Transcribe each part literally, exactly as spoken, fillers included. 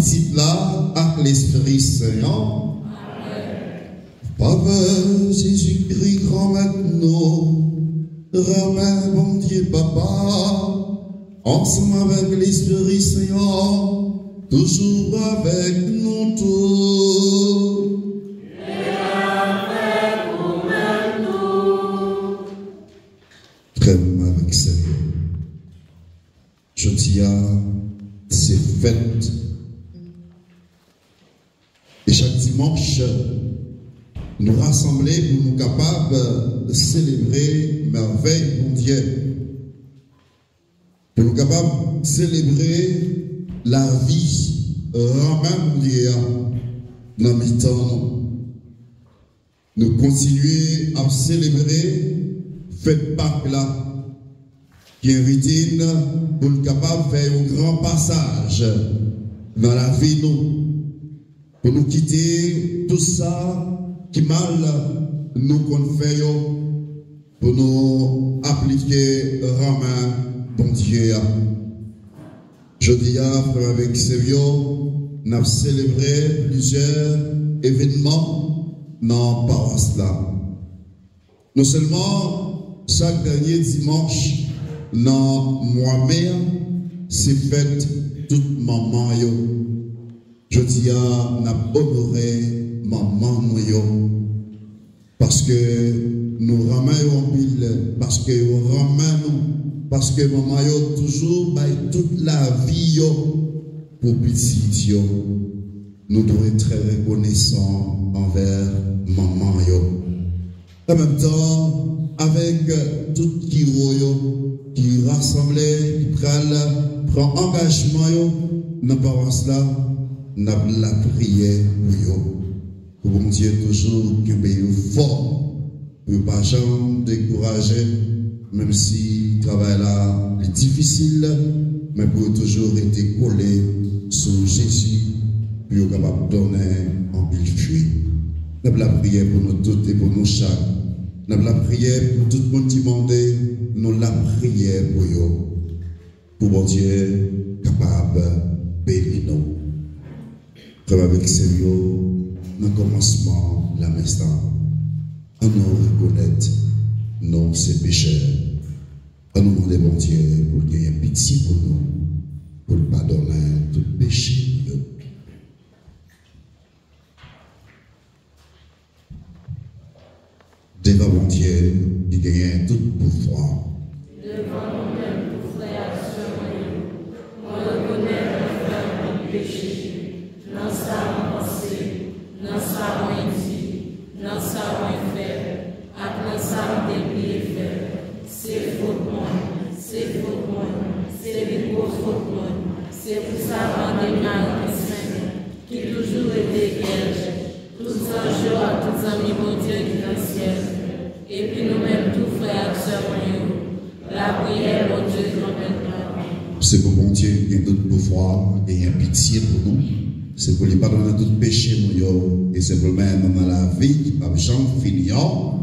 Pitit la ak Lespri Sen an. Favè Jezikri, Granmèt nou, renmen Bondye Papa, ansanm avèk Lespri Sen an, toujou avèk nou tout. Frè m avèk sè m yo, jodi a, se fèt. E chak dimanch, nou rasanble pou nou kapab selebre mèvèy Bondye, pou nou kapab selebre lavi renmen Bondye a nan mitan nou. Nou kontinye ap selebre fèt Pak la, ki envite n pou n kapab fè yon gran pasaj nan lavi nou, pou nou kite tout sa ki mal nou konn fè yo, pou nou aplike renmen Bondye a. Jodi a, frè m avèk sè m yo, n ap selebre plizyè evènman nan pawas la. Non sèlman chak dènye dimanch nan mwa me a, se fèt tout manman yo. Jodi a, n ap onore manman nou yo. Paske nou renmen yo anpil, paske yo renmen nou, paske manman yo toujou bay tout lavi yo pou pitit yo. Nou dwe trè rekonesan anvè manman yo. An menm tan, avèk tout kiwo yo ki rasanble, ki pral pran angajman yo nan pawas la, n ap lapriyè pou yo. Pou Bondye toujou kenbe yo fò, pou yo pa janm dekouraje, menm si travay la li difisil, men pou yo toujou rete kole sou Jezi, pou yo kapab donnen anpil fwi. N ap lapriyè pou nou tout e pou nou chak. N ap lapriyè pou tout moun ki mande, nou lapriyè pou yo. Pou Bondye kapab beni nou. Frè m avèk sè m yo, nan kòmansman lamès la, ann nou rekonèt nou se pechè. Ann nou mande Bondye pou l genyen pitye pou nou, pou l padonnen tout peche nou yo. Devan Bondye ki genyen tout pouvwa. Devan nou menm tou, frè ak sè mwen yo, mwen rekonèt mwen fè anpil peche, nan sa mwen panse, nan sa mwen di, nan sa mwen fè, ak nan sa m te bliye fè. Se fòt mwen, se fòt mwen, se pi gwo fòt mwen. Se pou sa, mande Mari ki sent, ki toujou rete vyèj, tout zanj yo ak tout zanmi Bondye ki nan syèl, epi nou menm tou, frè ak sè mwen yo, lapriyè Bondye Granmèt la. Se pou Bondye ki gen tout pouvwa genyen pitye pou nou. Se pou li padonnen tout peche nou yo, e se pou l mennen nou nan lavi ki p ap janm fini an. Amèn.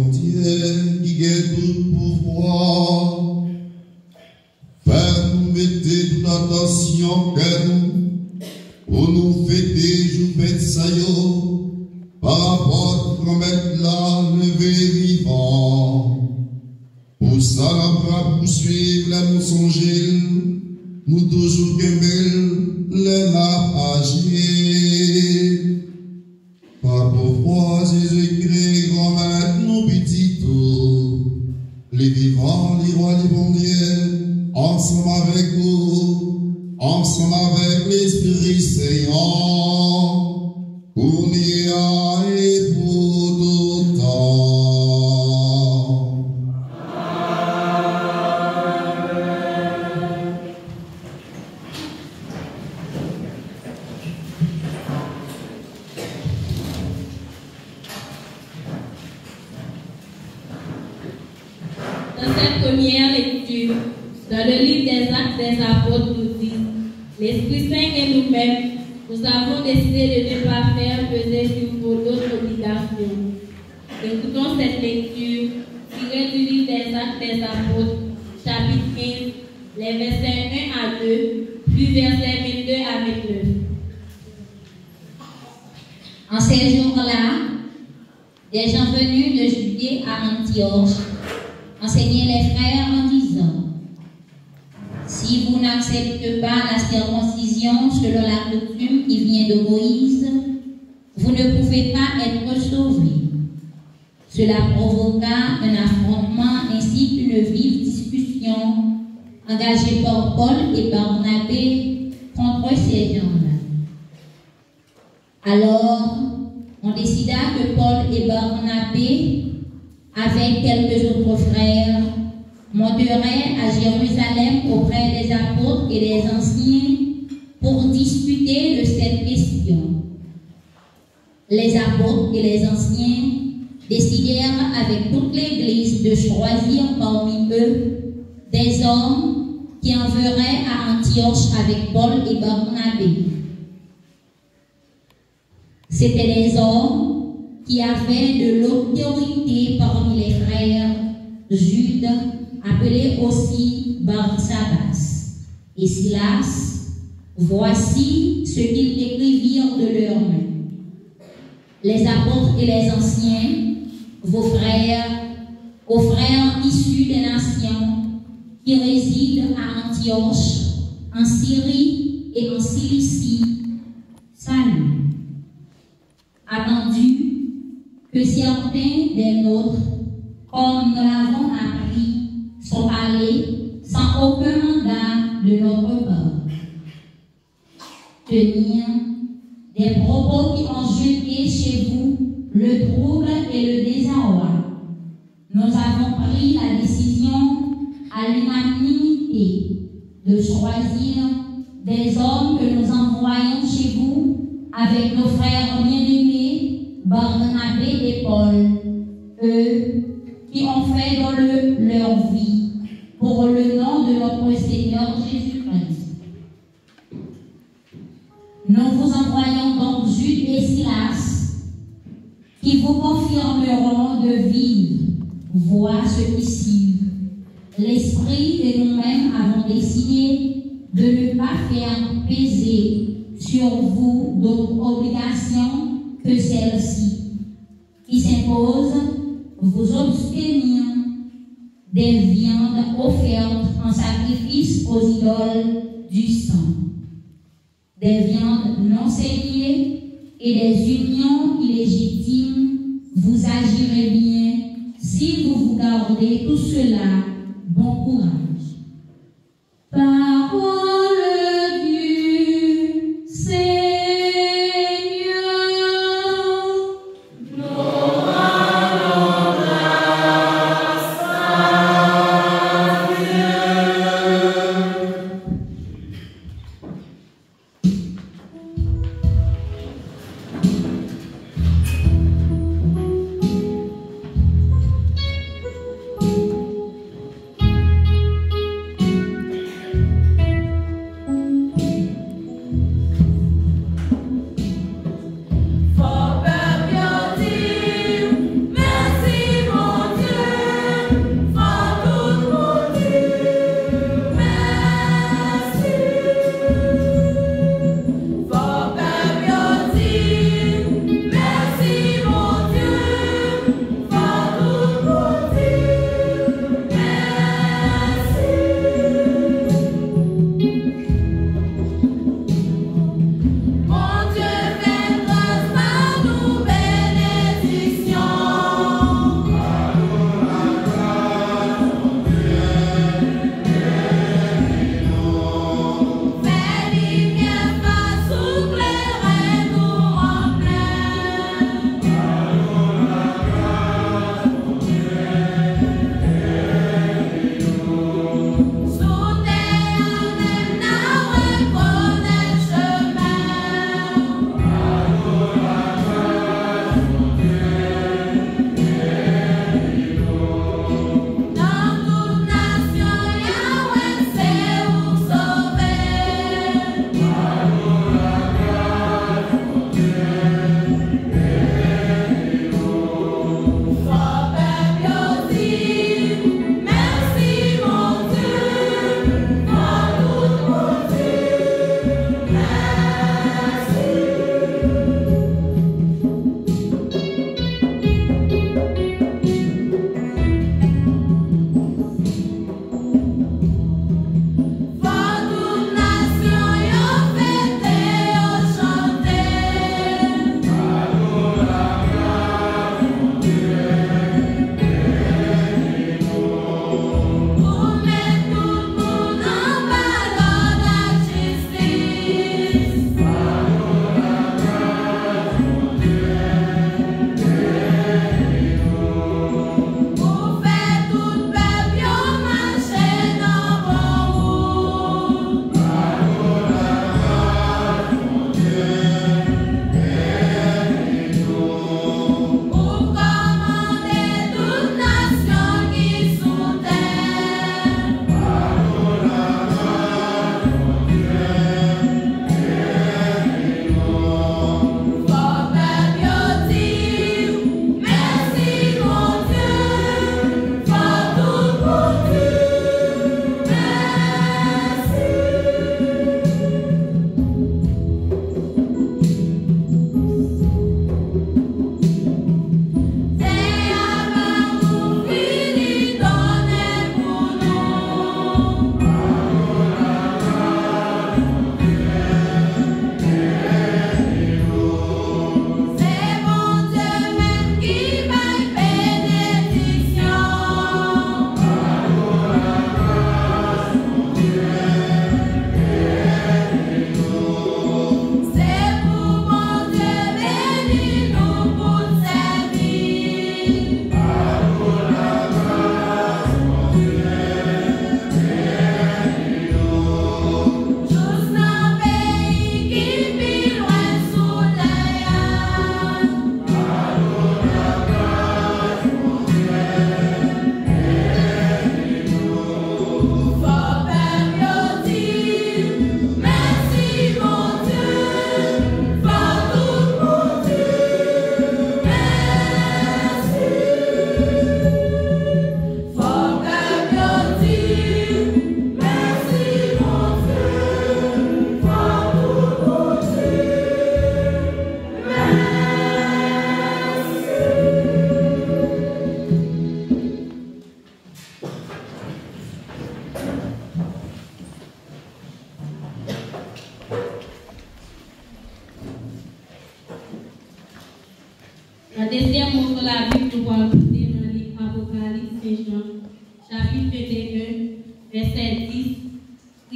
Bondye ki gen tout pouvwa, fè nou mete tout atansyon kè nou pou nou fete jou fèt sa yo, pa rapò Granmèt la leve vivan. Pou sa n ap rapousuiv lè nou sonje l, nou toujou kenbe l lè n ap aji. Pa pouvwa Jezikri, Granmèt nou pitit ou, li vivan, li wa, li Bondye, ansanm avèk ou, ansanm avèk Lespri Sen an, kounye a e pou tout tan. Dans cette première lecture, dans le livre des Actes des Apôtres, nous dit, l'Esprit Saint et nous-mêmes, nous avons décidé de ne pas faire peser sur vous d'autres obligations. Écoutons cette lecture tirée du livre des Actes des Apôtres, chapitre quinze, les versets un à deux, puis versets vingt-deux à vingt-neuf. En ces jours-là, des gens venus de Judée à Antioche enseignaient les frères en disant, si vous n'acceptez pas la circoncision selon la coutume qui vient de Moïse, vous ne pouvez pas être sauvés. Cela provoqua un affrontement ainsi qu'une vive discussion engagée par Paul et Barnabé contre ces gens-là. Alors, on décida que Paul et Barnabé, avec quelques autres frères, monteraient à Jérusalem auprès des apôtres et des anciens pour discuter de cette question. Les apôtres et les anciens décidèrent avec toute l'Église de choisir parmi eux des hommes qui enverraient à Antioche avec Paul et Barnabé. C'étaient des hommes qui avaient de l'autorité parmi les frères, Jude, appelé aussi Barsabas, et Silas. Voici ce qu'ils écrivirent de leurs mains. Les apôtres et les anciens, vos frères, aux frères issus des nations qui résident à Antioche, en Syrie et en Cilicie, salut. Attendu que certains des nôtres, comme nous l'avons appris, sont allés sans aucun mandat de notre part. Tenir des propos qui ont jeté chez vous le trouble et le désarroi. Nous avons pris la décision à l'unanimité de choisir des hommes que nous envoyons chez vous avec nos frères bien-aimés, Barnabé et Paul, eux qui ont fait don de leur vie pour le nom de notre Seigneur Jésus-Christ. Nous vous envoyons donc Jude et Silas, qui vous confirmeront de vive voix ce qui suit. L'Esprit et nous-mêmes avons décidé de ne pas faire peser sur vous d'autres obligations que celle-ci, qui s'impose, vous abstenir des viandes offertes en sacrifice aux idoles du sang, des viandes non saignée et des unions illégitimes, vous agirez bien si vous vous gardez tout cela. Bon courage. Parole du Seigneur.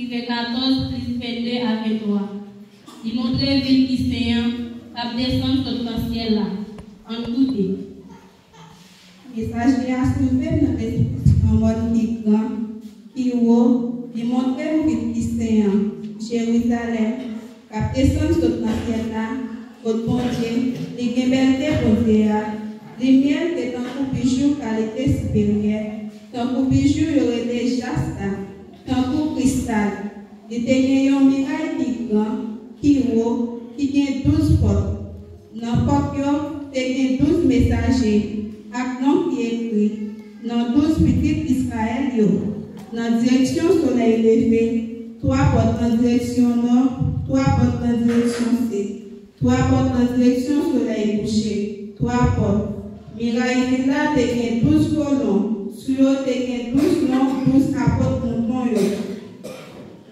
Matye katòz, vèsè vennde a venntwa. Li montre vil ki sen an, k ap desann sot nan syèl la. Ann koute. Mesaj li a soulve m nan pèsepsyon yon mòn ki gran, ki wo, li montre m vil ki sen an, Jerizalèm, k ap desann sot nan syèl la, kot Bondye, li gen bèlte Bondye a. Limyè l te tankou bijou kalite siperyè, tankou bijou yo rele jas la, tankou kristal. Li te gen yon miray ki gran, ki wo, ki gen douz pòt. Nan pòt yo, te gen douz mesaje, ak non ki ekri, non douz pitit Izrayèl yo. Nan direksyon solèy leve, twa pòt nan direksyon nò, twa pòt nan direksyon sid, twa pòt nan direksyon solèy kouche, twa pòt. Miray vil la te gen douz kolon, sou yo te gen douz non douz apot mouton yo.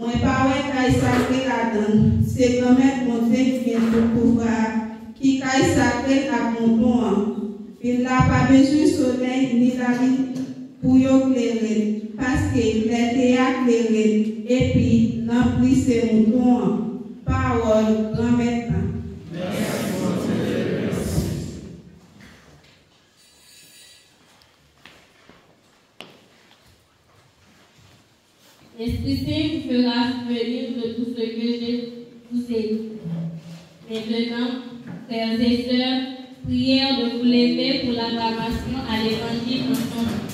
Mwen pa wè kay sakre ladan l. Se Granmèt Bondye ki gen tout pouvwa a, ki kay sakre l ak mouton an. Vil la pa bezwen solèy ni lalin pou yo klere l, paske klète a klere l, epi nanm li se mouton an. Pawòl Granmèt la. L'Esprit Saint vous fera souvenir de tout ce que je vous ai dit. Maintenant, frères et sœurs, prière de vous lever pour l'acclamation à l'Évangile en son nom.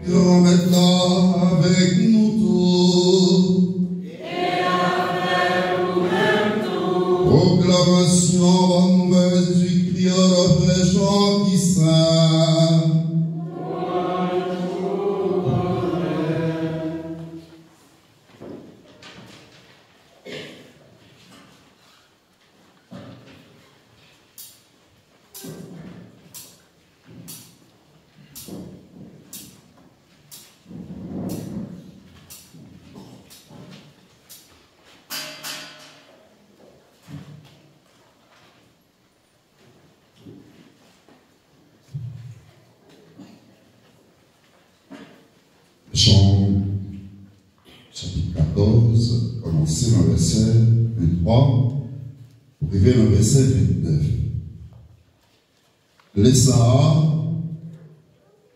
Granmèt la avèk nou tout. Pwoklamasyon Bòn Nouvèl Jezikri a daprè Jan ki sen. Jan, chapit katòz, kòmanse nan vèsè venntwa pou rive nan vèsè vennnèf. Lè sa a,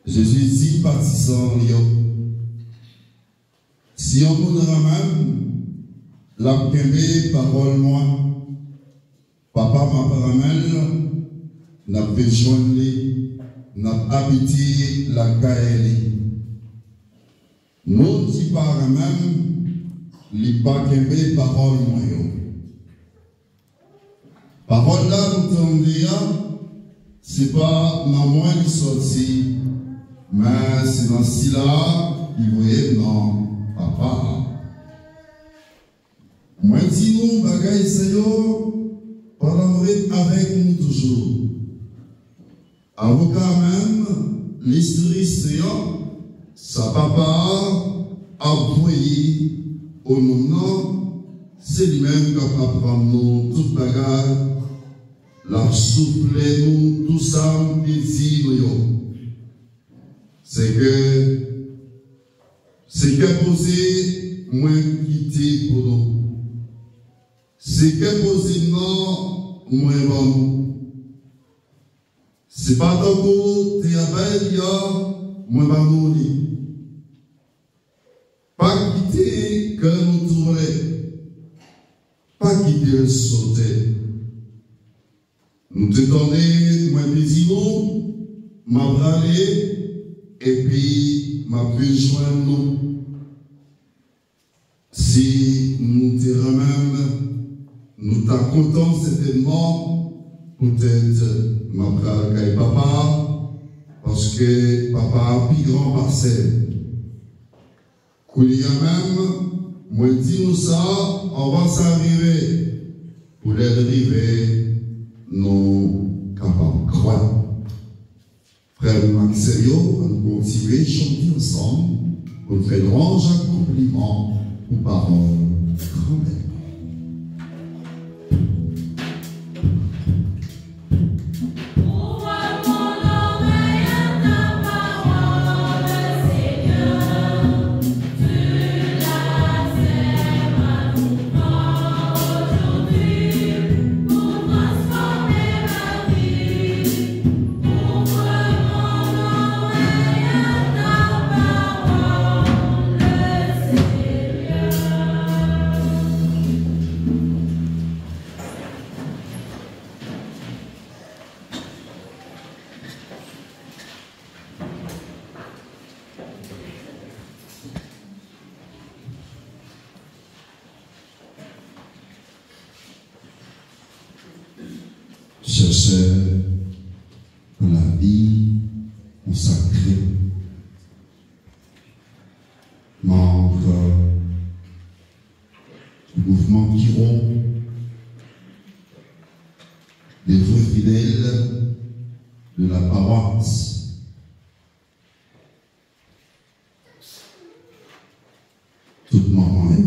Jezi di patizan li yo, "Si yon moun renmen m, l ap kenbe pawòl mwen. Papa m ap renmen l, n ap vin jwenn li, n ap abite lakay li. Moun ki pa renmen m, li pa kenbe pawòl mwen yo." Pawòl la nou tande a, se pa nan mwen li sòti, men se nan sila a ki voye m nan Papa a. Mwen di nou bagay sa yo pandan m ret avèk nou toujou. Avoka menm, Lespri Sen an, sa Papa a ap voye o non m nan, se li menm k ap aprann nou tout bagay, l ap soufle nou tou sa m te di nou yo. Se ke, se kè poze mwen kite pou nou. Se kè poze m nan mwen ban nou. Se pa tankou te abay li a, Mwen ba nou li. Pa kite kè nou touble. Pa kite l sote. Nou te tande, mwen te di nou, m ap prale, epi m ap vin jwenn nou. Si nou te renmen m, nou ta kontan sètènman, poutèt m ap pral kay Papa, paske Papa a pi gran pase m. Kounye a menm, mwen di nou sa anvan sa rive, pou lè l rive, nou kapab kwè. Frè m ak sè yo, ann kontinye chante ansanm pou n fè lwanj ak konpliman pou pawòl Granmèt. Chèchè nan lavi konsakre, manm du mouvement Kiron, dévoué fidèle de la paroisse. Tout manman yo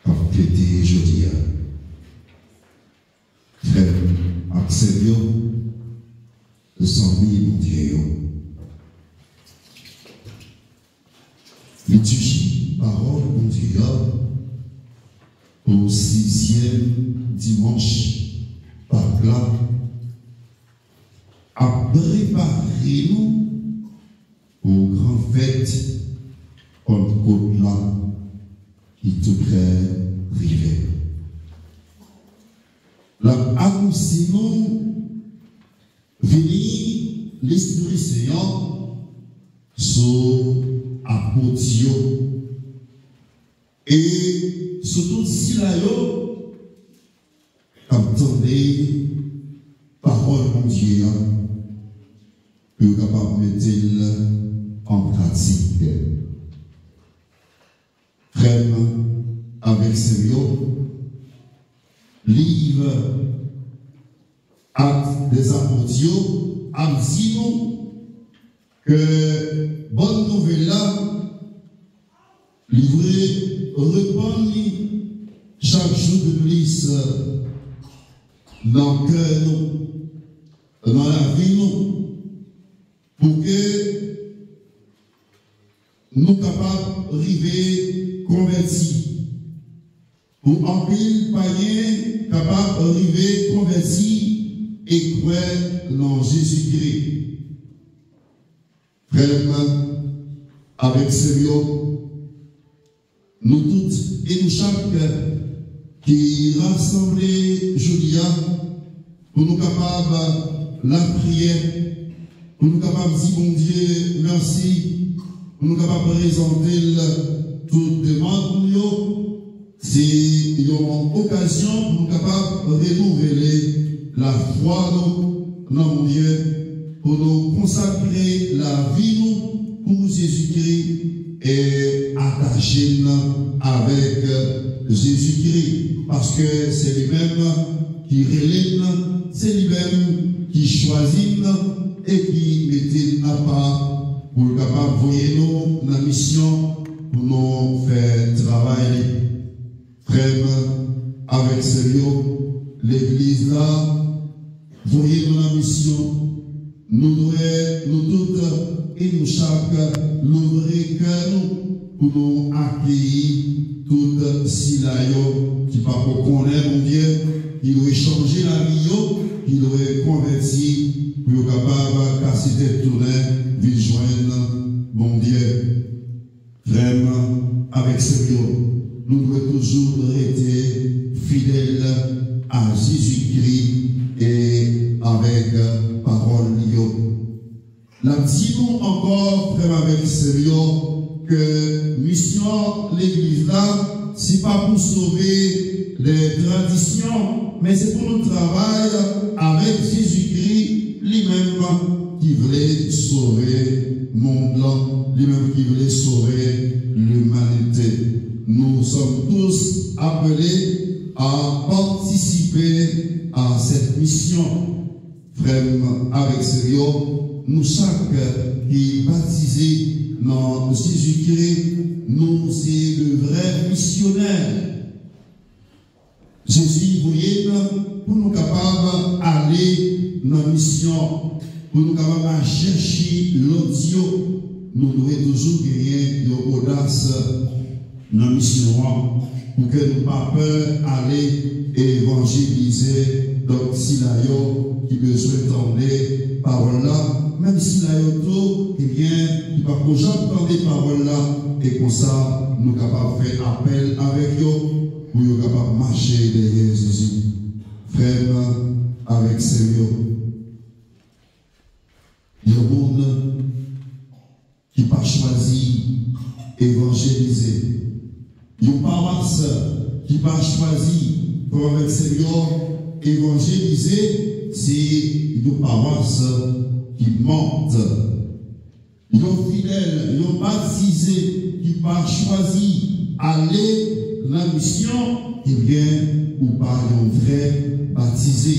k ap fete jodi a. Frè m ak sè m yo, zanmi Bondye yo. Litiji pawòl Bondye a pou sizyèm dimanch Pak la ap prepare nou pou gran fèt Pannkot la ki tou prè rive. L ap anonse nou vini Lespri Sen an sou apot yo e sou tout sila yo k ap tande pawòl Bondye a, pou yo kapab mete l an pratik. Frè m avèk sè m yo, liv Actes des Apôtres yo ap di nou ke bòn nouvèl la, li vle repann li chak jou de plis nan kè nou, nan lavi nou, pou ke nou kapab rive konvèti, pou anpil payen kapab rive konvèti e kwè nan Jezikri. Frè m avèk sè m yo, nou tout e nou chak ki rasanble jodi a pou nou kapab lapriyè, pou nou kapab di Bondye mèsi, pou nou kapab prezante l tout demann nou yo. Se yon okazyon pou nou kapab renouvle lafwa nou nan Bondye, pou nou konsakre lavi nou pou Jezikri e atache n avèk Jezikri, paske se li menm ki rele n, se li menm ki chwazi n e ki mete n apa pou l kapab voye nou nan misyon pou nou fè travay li. Frè m avèk sè m yo, legliz la voye nou nan misyon. Nou dwe, nou tout e nou chak, louvri kè nou pou nou akeyi tout sila yo ki pako konnen Bondye, ki dwe chanje lavi yo, ki dwe konvèti pou yo kapab kase tounen vin jwenn Bondye. Frè m avèk sè m yo, nou dwe toujou rete fidèl a Jezikri e avèk pawòl li yo. N ap di nou ankò, frè m avèk sè m yo, ke misyon legliz la, se pa pou sove de tradisyon, men se pou nou travay avèk Jezikri, li menm ki vle sove mond lan, li menm ki vle sove limanite. Nous sommes tous appelés à participer à cette mission. Frè m avèk sè m yo, nou chak ki batize nan Jezikri, nou se de vrè misyonè. Jezi voye n pou nou kapab ale nan misyon, pou nou kapab al chèche lòt yo. Nou dwe toujou genyen yon odas nan misyon an, pou ke nou pa pè ale evanjelize. Donk, sila yo ki bezwen tande pawòl la, menm sila yo tou, ebyen, ki pako janm tande pawòl la, e konsa nou kapab fè apèl avèk yo, pou yo kapab mache dèyè Jezi. Frè m avèk sè m yo, yon moun ki pa chwazi evanjelize, yon pawas ki pa chwazi, frè m avèk sè m yo, evanjelize, se yon pawas ki mòt. Yon fidèl, yon batize ki pa chwazi ale nan misyon, ebyen, ou pa yon vrè batize.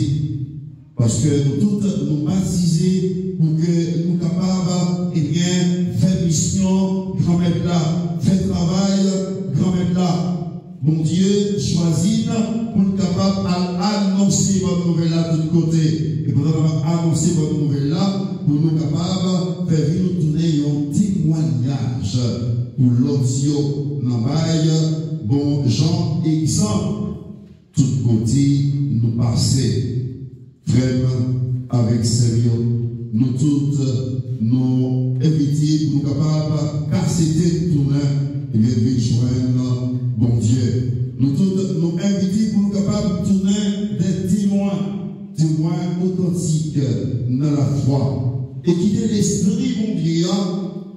Paske nou tout, nou batize pou ke nou kapab, ebyen, fè misyon Granmèt la, fè travay Granmèt la. Bondye chwazi n pou n kapab al anonse bòn nouvèl la tout kote. E pandan n ap anonse bòn nouvèl la, pou nou kapab fè vi nou tounen yon temwayaj pou lòt yo, nan bay bon jan egzanp tout kote nou pase. Frè m avèk sè m yo, nou tout, nou envite pou nou kapab kase tèt nou tounen, ebyen, vin jwenn Bondye. Nou tout, nou envite pou nou kapab tounen de temwen, temwen otantik nan lafwa. E kite Lespri Bondye a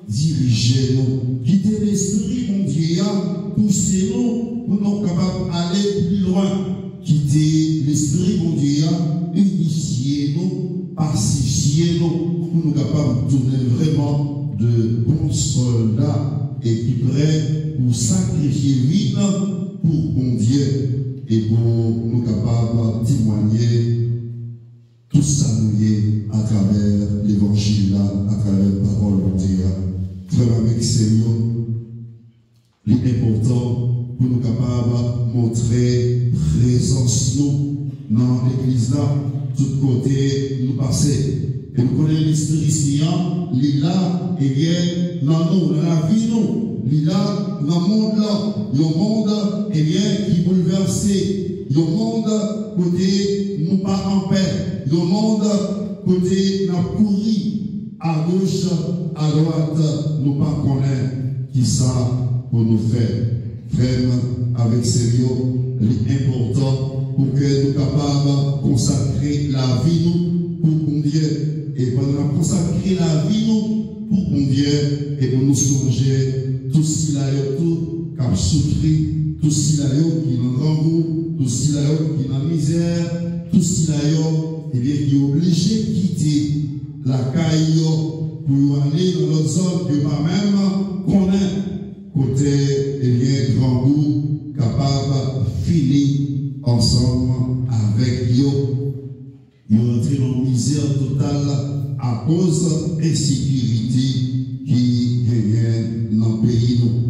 dirije nou. Kite Lespri Bondye a pouse nou pou nou kapab ale pi lwen. Kite Lespri Bondye a inisye nou, pasifye nou, pou nou kapab tounen vrèman de bon sòlda e ki prè pou sakrifye vi n pou Bondye e pou nou kapab temwanye tout sa nou ye atravè levanjil la, atravè pawòl Bondye a. Frè m avèk sè m yo, li enpòtan pou nou kapab montre prezans nou nan legliz la, tout kote nou pase. E nou konnen Lespri Sen an, li la, ebyen, nan nou, nan lavi nou. Li la, nan mond lan. Yon mond, ebyen, ki boulvèse. Yon mond kote nou pa anpè. Yon mond kote n ap kouri agoch, adwat, nou pa konnen kisa pou nou fè. Frè m avèk sè m yo, li enpòtan pou ke nou kapab konsakre lavi nou pou Bondye. E pandan n ap konsakre lavi nou pou Bondye, e pou nou sonje tout sila yo tou k ap soufri, tout sila yo ki nan grangou, tout sila yo ki nan mizè, tout sila yo, ebyen, ki oblije kite lakay yo pou yo ale nan lòt zòn yo pa menm konnen, kote, ebyen, grangou kapab fini ansanm avèk yo. Yo rantre nan mizè total akoz ensekirite ki genyen nan peyi nou.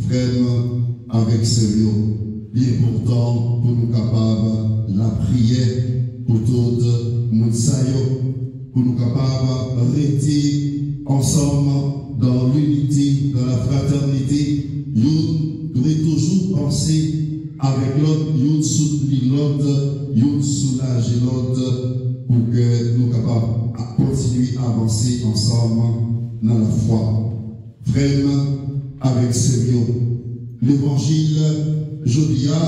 Frè m avèk sè m yo, li enpòtan pou nou kapab lapriyè pou tout moun sa yo, pou nou kapab rete ansanm dans l'unité, dans la fraternité, youn dwe toujou panse avèk lòt, youn soutni lòt, youn soulaje lòt, pou ke nou kapab kontinye avanse. ansanm nan lafwa. Frè m avèk sè m yo, levanjil jodi a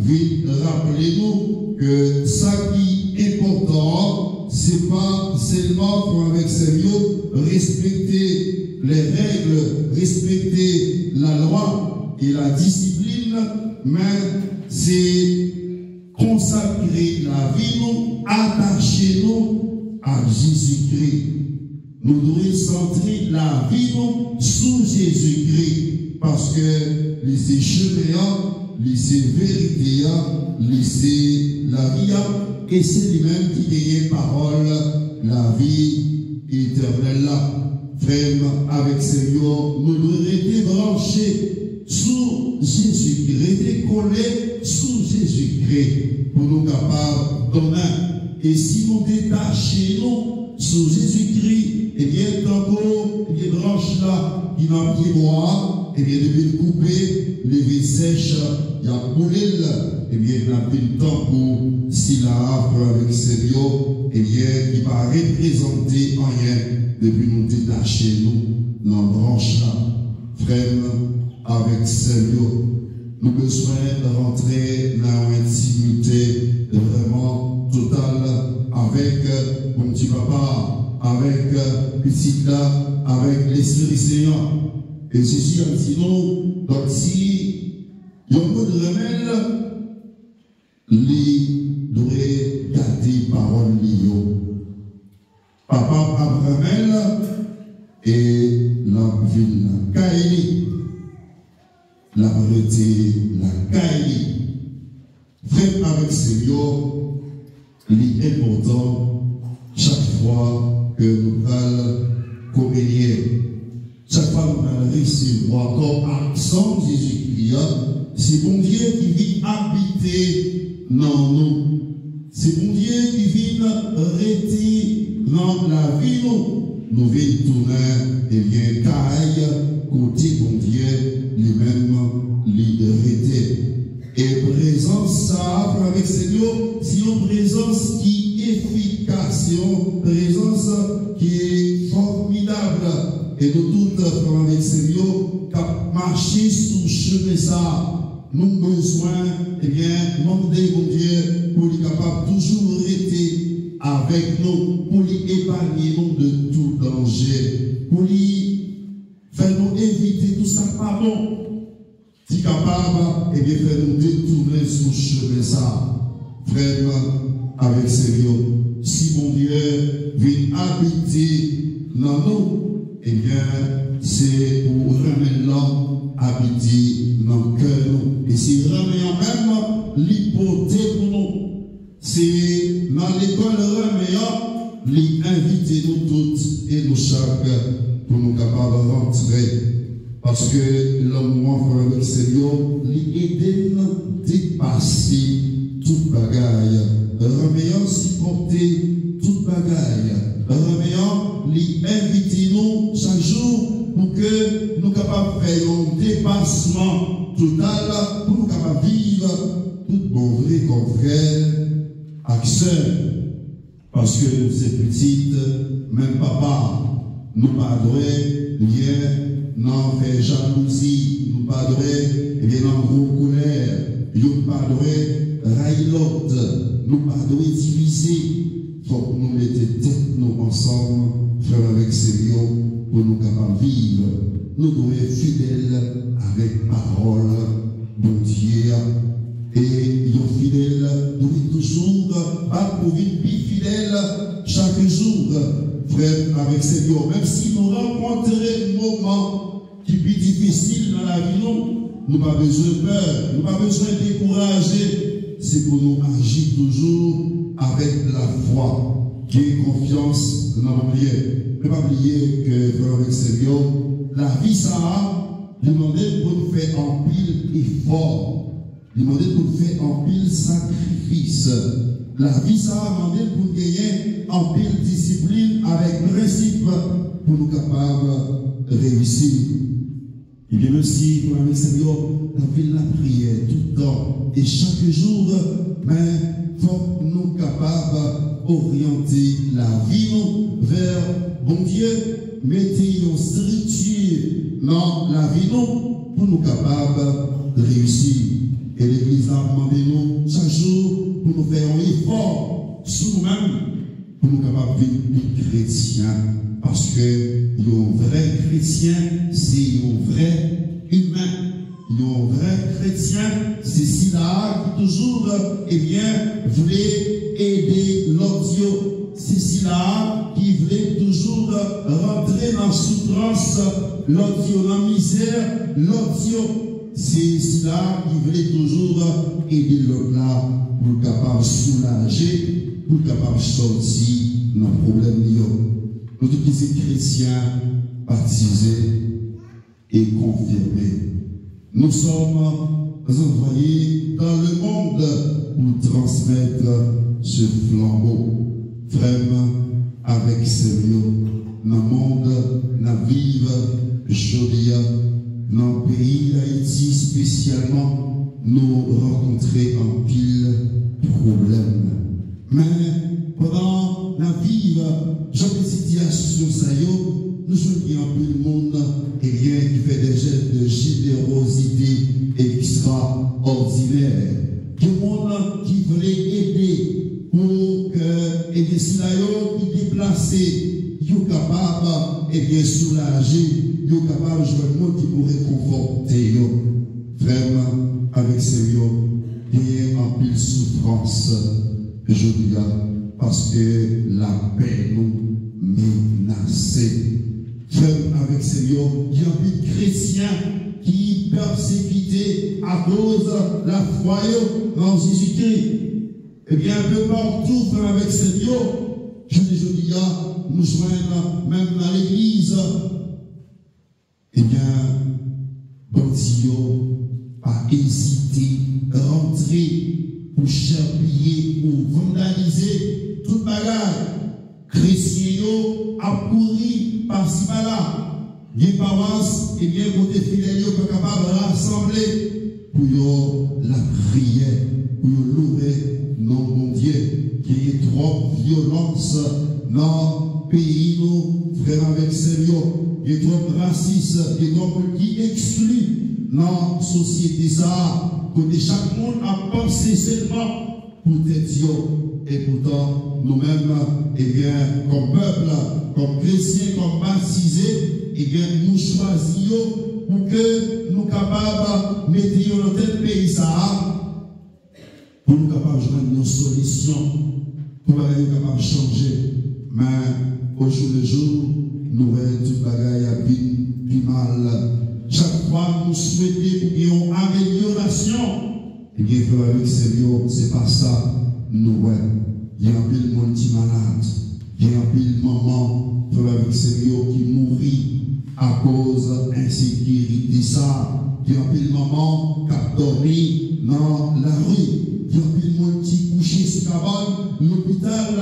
vin raple nou ke sa ki enpòtan an, se pa sèlman, frè m avèk sè m yo, respekte les règles, respekte lalwa e ladisiplin, men se konsakre lavi nou, atache nou a Jezikri. Nou dwe santre lavi nou sou Jezikri, paske li se chemen an, li se verite a, li se lavi a, e se li menm ki genyen pawòl lavi etènèl la. Frè m avèk sè m yo, nou dwe rete branche sou Jezikri, rete kole sou Jezikri pou nou kapab donnen. E si nou detache nou sou Jezikri, ebyen, tankou, ebyen, branch la ki nan pye bwa a, ebyen, depi l koupe, li vin sèch, y ap boule l, ebyen, n ap vin tankou sila a, frè avèk sè m yo, ebyen, ki pa reprezante anyen depi nou detache nou nan branch la. Frè m avèk sè m yo, nou bezwen rantre nan yon entimite vrèman total avèk Bondye Papa, avèk Pitit la, avèk Lespri Sen an. E Jezi ap di nou, donk, si yon moun renmen l, li dwe gade pawòl li yo. Papa ap renmen l e l ap vin lakay li. L ap rete lakay li. Frè m avèk sè m yo, li enpòtan chak fwa ke nou pral kominye, chak fwa nou pral resevwa kò ak san Jezikri a, se Bondye ki vin abite nan nou. Se Bondye ki vin rete nan lavi nou. Nou vin tounen, ebyen, kay kote Bondye li menm li rete. E prezans sa a, frè avèk sè m yo, se yon prezans ki efikas, se yon prezans ki fòmidab. E nou tout, frè avèk sè m yo, k ap mache sou chemen sa a, nou bezwen, ebyen, mande Bondye pou li kapab toujou rete avèk nou, pou li epanye nou de tout danje, pou li fè nou evite tout sa k pa bon, ki kapab, ebyen, fè nou detounen sou chemen sa a. Frè m avèk sè m yo, si Bondye vin abite nan nou, ebyen, se pou renmen l lan abite nan kè nou. E se renmen an menm li pote pou nou. Se nan lekòl renmen an, li envite nou tout e nou chak pou nou kapab rantre. Paske lanmou an, frè avèk sè m yo, li ede n depase tout bagay. Renmen an sipòte tout bagay. Renmen an, li envite nou chak jou pou ke nou kapab fè yon depasman total, pou nou kapab viv tout bon vre kòm frè ak sè. Paske nou se pitit menm papa. Nou pa dwe, ebyen, nan fè jalouzi. Nou pa dwe, ebyen, nan gwo kolè. Youn pa dwe rayi lòt. Nou pa dwe divize. Fòk nou mete tèt nou ansanm, frè avèk sè yo, pou nou kapab viv. Nou dwe fidèl avèk pawòl Bondye a. E yon fidèl dwe toujou bat pou vin pi fidèl chak jou. Frè avèk sè yo, menm si nou rankontre moman ki pi difisil nan lavi nou, nou pa bezwen pè, nou pa bezwen dekouraje. Se pou nou aji toujou avèk lafwa, gen konfyans nan Bondye. Men pa bliye ke, frè avèk sè yo, lavi sa a, li mande n pou n fè anpil efò. Li mande n pou n fè anpil sakrifis. Lavi sa a mande n pou n genyen anpil disiplin avèk prensip pou nou kapab reyisi. Ebyen, mèsi pou lavi Senyè, n ap vin lapriyè tout tan e chak jou, men fòk nou kapab oryante lavi nou vè Bondye, mete yon estrikti nan lavi nou pou nou kapab reyisi. E legliz la ap mande nou chak jou pou nou fè yon efò sou nou menm, pou nou kapab vin pi kretyen, paske yon vrè kretyen se yon vrè imen. Yon vrè kretyen se sila ki toujou, ebyen, vle ede lòt yo. Se sila ki vle toujou rantre nan soufrans lòt yo, nan mizè lòt yo. Se sila ki vle toujou ede lòt la pou l kapab soulaje, pou l kapab sòti nan pwoblèm li yo. Nou tout ki se kretyen batize, et confirmés. Nous sommes envoyés dans le monde pour transmettre ce flambeau. Frè m avèk sè m yo, nan mond n ap viv jodi a, nan peyi Ayiti espesyalman, nou rankontre anpil pwoblèm. Men, pandan n ap viv jan de sitiyasyon sa yo, nou jwenn gen anpil moun, ebyen, ki fè de jès de jenerozite ekstraòdinè. Gen moun ki vle ede pou ke, ebyen, sila yo ki deplase, yo kapab, ebyen, soulaje, yo kapab jwenn moun ki pou rekonfòte yo. Frè m avèk sè m yo, genyen anpil soufrans jodi a, paske lapè nou menase. Frè m avèk sè m yo, gen anpil kretyen ki pèsekite akoz lafwa yo nan Jezikri. Ebyen, enpe patou, frè m avèk sè m yo, jounen jodi a, nou jwenn menm nan legliz, ebyen, bandi yo pa ezite rantre pou chèpiye, pou vandalize tout bagay. Kretyen yo ap kouri pasi pala. Gen pawas, ebyen, kote fidèl yo pa kapab rasanble pou yo lapriyè, pou yo louwe non Bondye. Genyen twòp vyolans nan peyi nou, frè m avèk sè m yo. Gen twòp rasis, gen twòp moun ki ekskli nan sosyete sa a, kote chak moun ap panse sèlman pou tèt yo. Epoutan, nou menm, ebyen, kòm pèp, kòm kretyen, kòm batize, ebyen, nou chwazi yo pou ke nou kapab mete yo nan tèt peyi sa a, pou nou kapab jwenn yon solisyon, pou bagay yo kapab chanje. Men, ojou le jou, nou wè tout bagay ap vin pi mal. Chak fwa nou swete pou gen yon amelyorasyon, ebyen, frè m avèk sè m yo, se pa sa nou wè. Gen anpil moun ki malad. Gen anpil manman, frè m avèk sè m yo, ki mouri akoz ensekirite sa a. Gen anpil manman k ap dòmi nan lari. Gen anpil moun ki kouche sou kabann lopital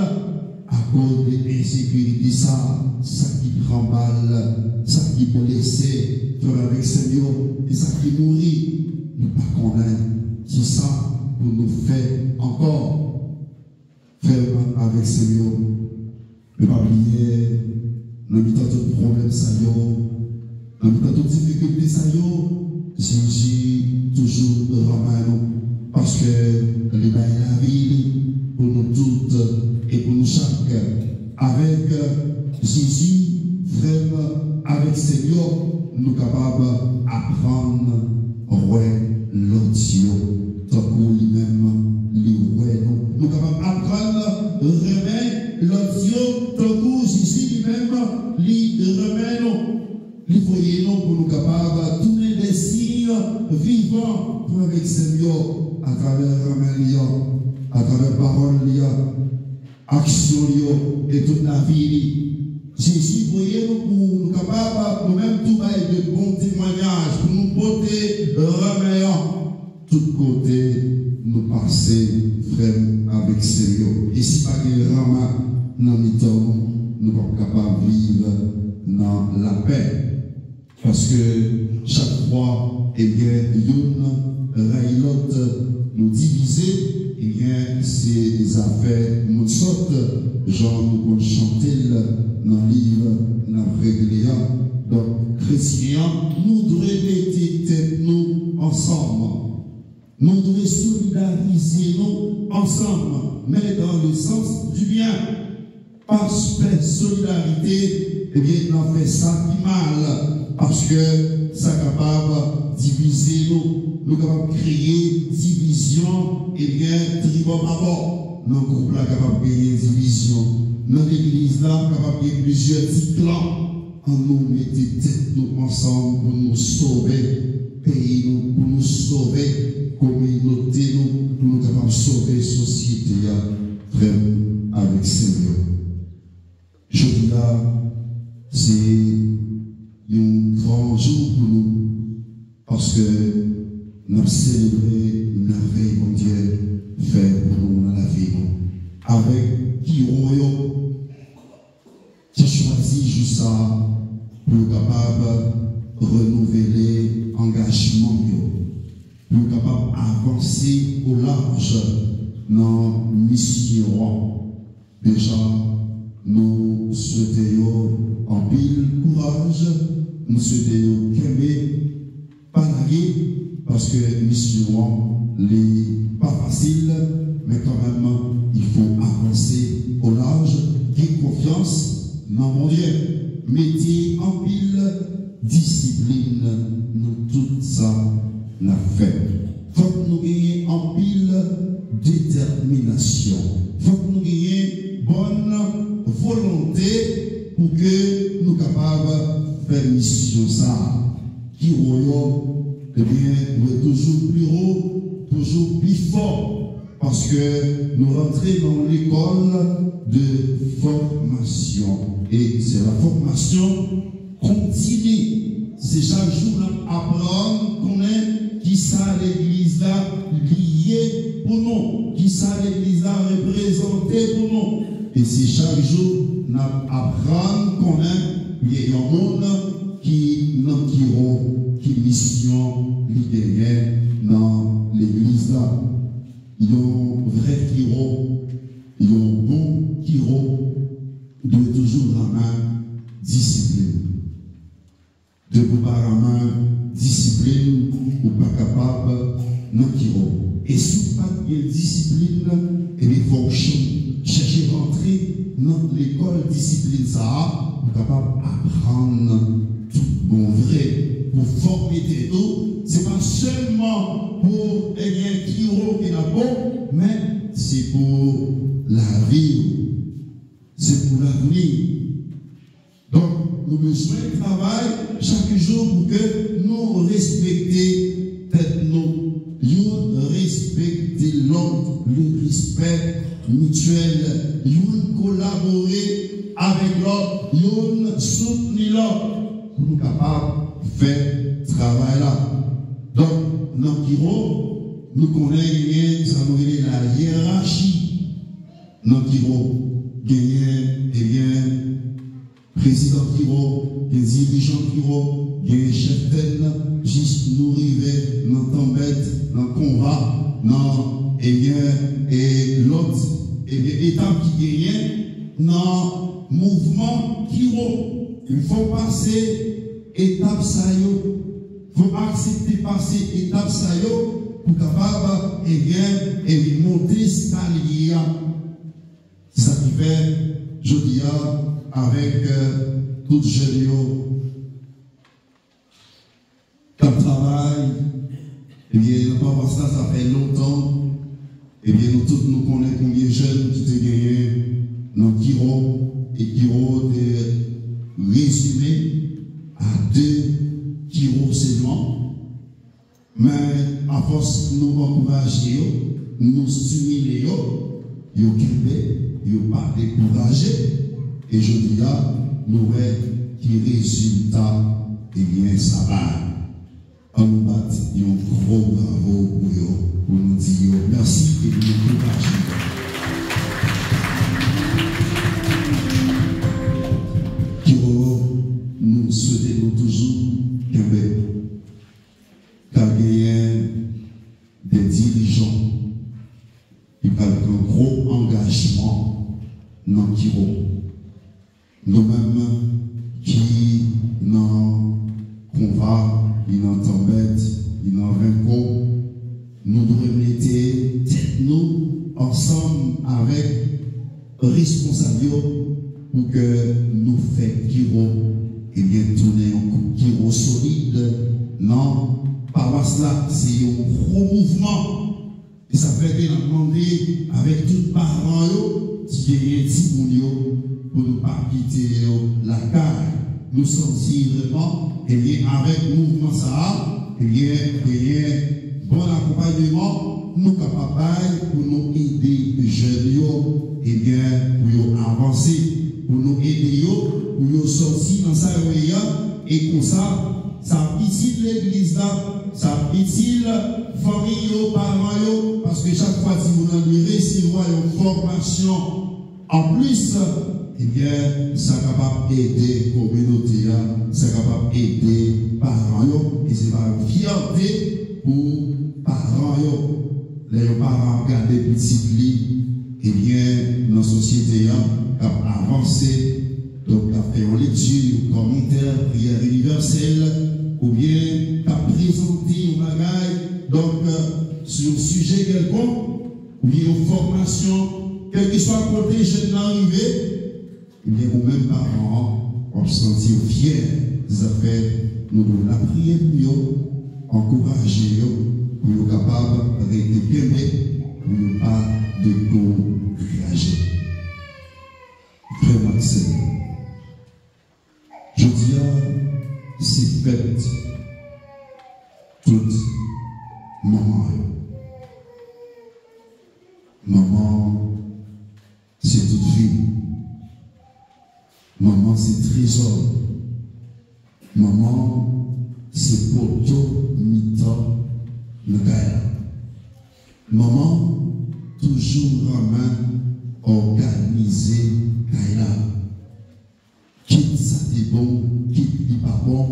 akoz de ensekirite sa a. Sa ki pran bal, sa ki blese, frè m avèk sè m yo, e sa ki mouri. Nou pa konnen kisa pou nou fè ankò. Frè m avèk sè m yo, nou pa bliye, nan mitan tout pwoblèm sa yo, nan mitan tout difikilte sa yo, Jezi toujou renmen nou, paske li bay lavi li pou nou tout e pou nou chak. Avèk Jezi, frè m avèk sè m yo, nou kapab aprann wè lòt yo tankou li menm li wè nou. Nou kapab aprann renmen lòt yo tankou Jezi li menm li renmen nou. Li voye nou pou nou kapab tounen de siy vivan pou avèk sè m yo, atravè renmen li an, atravè pawòl li an, aksyon li yo e tout lavi li. Jezi voye nou pou nou kapab nou menm tou bay de bon temwayaj, pou nou pote renmen an tout kote nou pase, frè m avèk sè m yo. E si pa gen renmen nan mitan nou, nou p ap kapab viv nan lapè. Paske chak fwa, ebyen, youn rayi lòt, nou divize, Ebyen, se zafè moun sòt, jan nou konn chante l nan liv n ap regle a. Donk, kretyen an, nou dwe mete tèt nou ansanm. Nou dwe solidarize nou ansanm, mais dans le sens du bien. Pa fè solidarite, ebyen, n ap fè sa ki mal, paske sa kapab divize nou. Nou kapab kreye divizyon, ebyen, tribò pa bò. Nan gwoup la kapab genyen divizyon. Nan legliz la kapab gen plizyè ti klan. Ann nou mete tèt nou ansanm pou nou sove peyi nou, pou nou sove kominote nou, pou nou kapab sove sosyete a, frè m avèk sè m yo. Jodi a, se yon gran jou pou nou, paske n ap selebre mèvèy Bondye fè pou nou nan lavi nou. Avèk kiwo yo, ki chwazi jou sa a pou yo kapab renouvle angajman yo, pou yo kapab avanse o laj nan misyon an. Deja, nou swete yo anpil kouraj, nou swete yo kenbe, pa lage, paske misyon an, li pa fasil, men kanmenm, il faut avanse o laj, gen konfyans nan Bondye. Mete anpil disiplin nan tout sa n ap fè. Fòk nou genyen anpil detèminasyon. Fòk nou genyen bòn volonte pou ke nou kapab fè misyon sa a. Kiwo yo, ebyen, dwe toujou pi wo, toujou pi fò, paske nou rantre nan yon lekòl de fòmasyon. E se la fòmasyon kontini. Se chak jou n ap aprann konnen kisa legliz la li ye pou nou, kisa legliz la reprezante pou nou. E se chak jou n ap aprann konnen li ye yon moun ki nan kiwo, ki misyon li genyen nan legliz la. Yon vrè kiwo, yon bon kiwo dwe toujou renmen disiplin. Depi w pa renmen disiplin, ou pa kapab nan kiwo. E si w pa t gen disiplin, ebyen, fò w ch-, chèche rantre nan lekòl disiplin sa a, pou w kapab aprann tout bon vre, pou fòme tèt ou. Se pa sèlman pou, ebyen, kiwo ke n ap bon, men se pou lavi w. Se pou lavni. Donk, nou bezwen travay chak jou pou ke nou respekte tèt nou. Youn respekte lòt, le respect mutuel. Youn kolabore avèk lòt, youn soutni lòt pou nou kapab fè travay la. Donk, nan kiwo, nou konnen genyen sa nou rele la hiérarchie. Nan kiwo, genyen, ebyen, prezidan kiwo, gen dirijan kiwo, gen chèf tèn, jis nou rive nan tanbèt, nan konva, nan, ebyen, e lòt, ebyen, etap ki genyen nan mouvman kiwo. Il faut pase etap sa yo. Faut aksepte pase etap sa yo pou kapab, ebyen, ebyen, monte eskalye a. Se sa ki fè, jodi a, avèk, euh, tout jèn yo k ap travay, ebyen, nan pawas la, sa fè lontan, ebyen, nou tout nou konnen konbyen jèn ki te genyen nan kiwo, e kiwo te rezime a de kiwo sèlman. Men, afòs nou ankouraje yo, nou estimile yo, yo kenbe, yo pa dekouraje. E jodi a, nou wè ki rezilta, ebyen, sa bay. Ann nou bat yon gwo bravo pou yo, pou nou di yo mèsi e pou nou ankouraje yo. Kiwo, nou swete nou toujou kenbe. Ka genyen de dirijan Kiwo. Nou menm ki nan konva, ki nan tanbèt, ki nan venko, nou dwe mete tèt nou ansanm avèk responsab yo pou ke nou fè Kiwo, ebyen, tounen yon koup Kiwo solid nan pawas la. Se yon gwo mouvman. E sa fè ke n ap mande avèk tout paran yo ki genyen timoun yo pou nou pa kite yo lakay. Nou santi vrèman, ebyen, avèk mouvman sa a, ebyen, genyen bon akonpayman nou kapab bay pou nou ede jèn yo, ebyen, pou yo avanse, pou nou ede yo, pou yo sòti nan sa yo ye a, e konsa, sa ap itil legliz la, sa ap itil fanmi yo, paran yo, paske chak fwa timoun nan li resevwa yon fòmasyon anplis, ebyen, sa kapab ede kominote a, sa kapab ede paran yo, e se va yon fyète pou paran yo. Lè yon paran ap gade pitit li, ebyen, nan sosyete a, k ap avanse, donk, k ap fè yon lekti, yon kòmantè, priyè inivèsèl, oubyen k ap prezante yon bagay, donk, sou yon sijè kèlkonk, oubyen yon fòmasyon, kèlkeswa kote jèn nan rive, ebyen, ou menm paran an, w ap santi w fyè. Se sa k fè nou dwe lapriyè pou yo, ankouraje yo, pou yo kapab rete kenbe, pou yo pa dekouraje. Frè m ak sè m, jodi a, se fèt tout manman yo. Manman, se tout vi. Manman se trezò. Manman se poto mitan nan kay la. Manman toujou renmen òganize kay la. Kit sa te bon, kit li pa bon,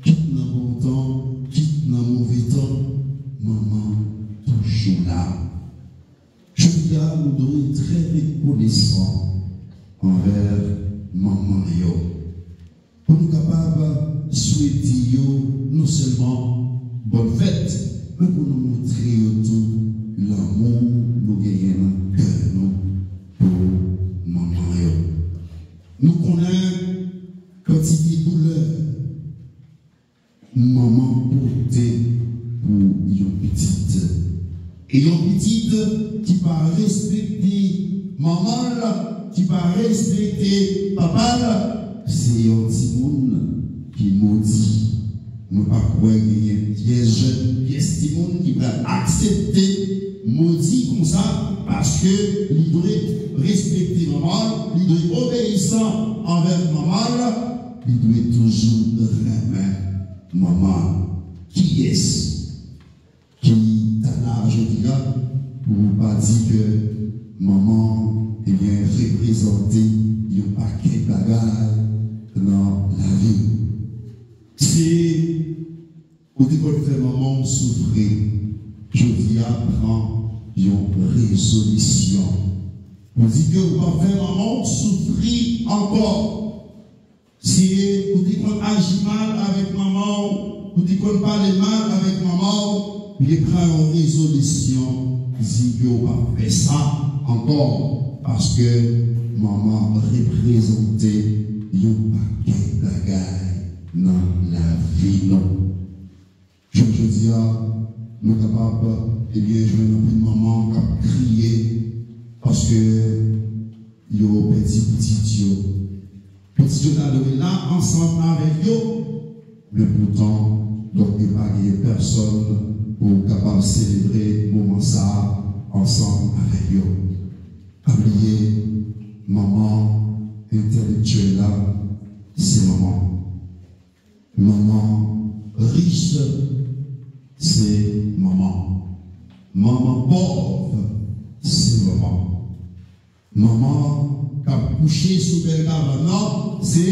kit nan bon tan, kit nan move tan, manman toujou la. Jodi a, nou dwe trè rekonesan anvè manman yo. Pou nou kapab swete yo non sèlman bòn fèt, men pou nou montre yo tou lanmou nou genyen nan kè nou pou manman yo. Nou konnen kantite doulè manman pote pou yon pitit. E yon pitit ki pa respekte manman l, ki pa respekte papa l, se yon timoun ki modi. Mwen pa kwè genyen pyès jèn, pyès timoun ki pral aksepte modi konsa, paske li dwe respekte manman l, li dwe obeyisan anvè manman l, li dwe toujou renmen manman l. Kiyès ki ta la jodi a pou pa di ke manman, ebyen, reprezante yon pakèt bagay nan lavi w? Si ou te konn fè manman w soufri, jodi a pran yon rezolisyon pou di ke ou p ap fè manman w soufri ankò. Si ou te konn aji mal avèk manman w, ou te konn pale mal avèk manman w, ebyen pran yon rezolisyon, di ke w p ap fè sa ankò, paske manman reprezante yon pakèt bagay nan lavi nou. Jounen jodi a, nou kapab, ebyen, jwenn anpil manman k ap kriye paske yo pèdi pitit yo. Pitit yo ta dwe la ansanm avèk yo, men poutan, donk, yo pa genyen pèsonn pou kapab selebre moman sa a ansanm avèk yo. Pa bliye, manman entèlektyèl la, se manman. Manman rich, se manman. Manman pòv, se manman. Manman k ap kouche sou bèl kabann nan, se,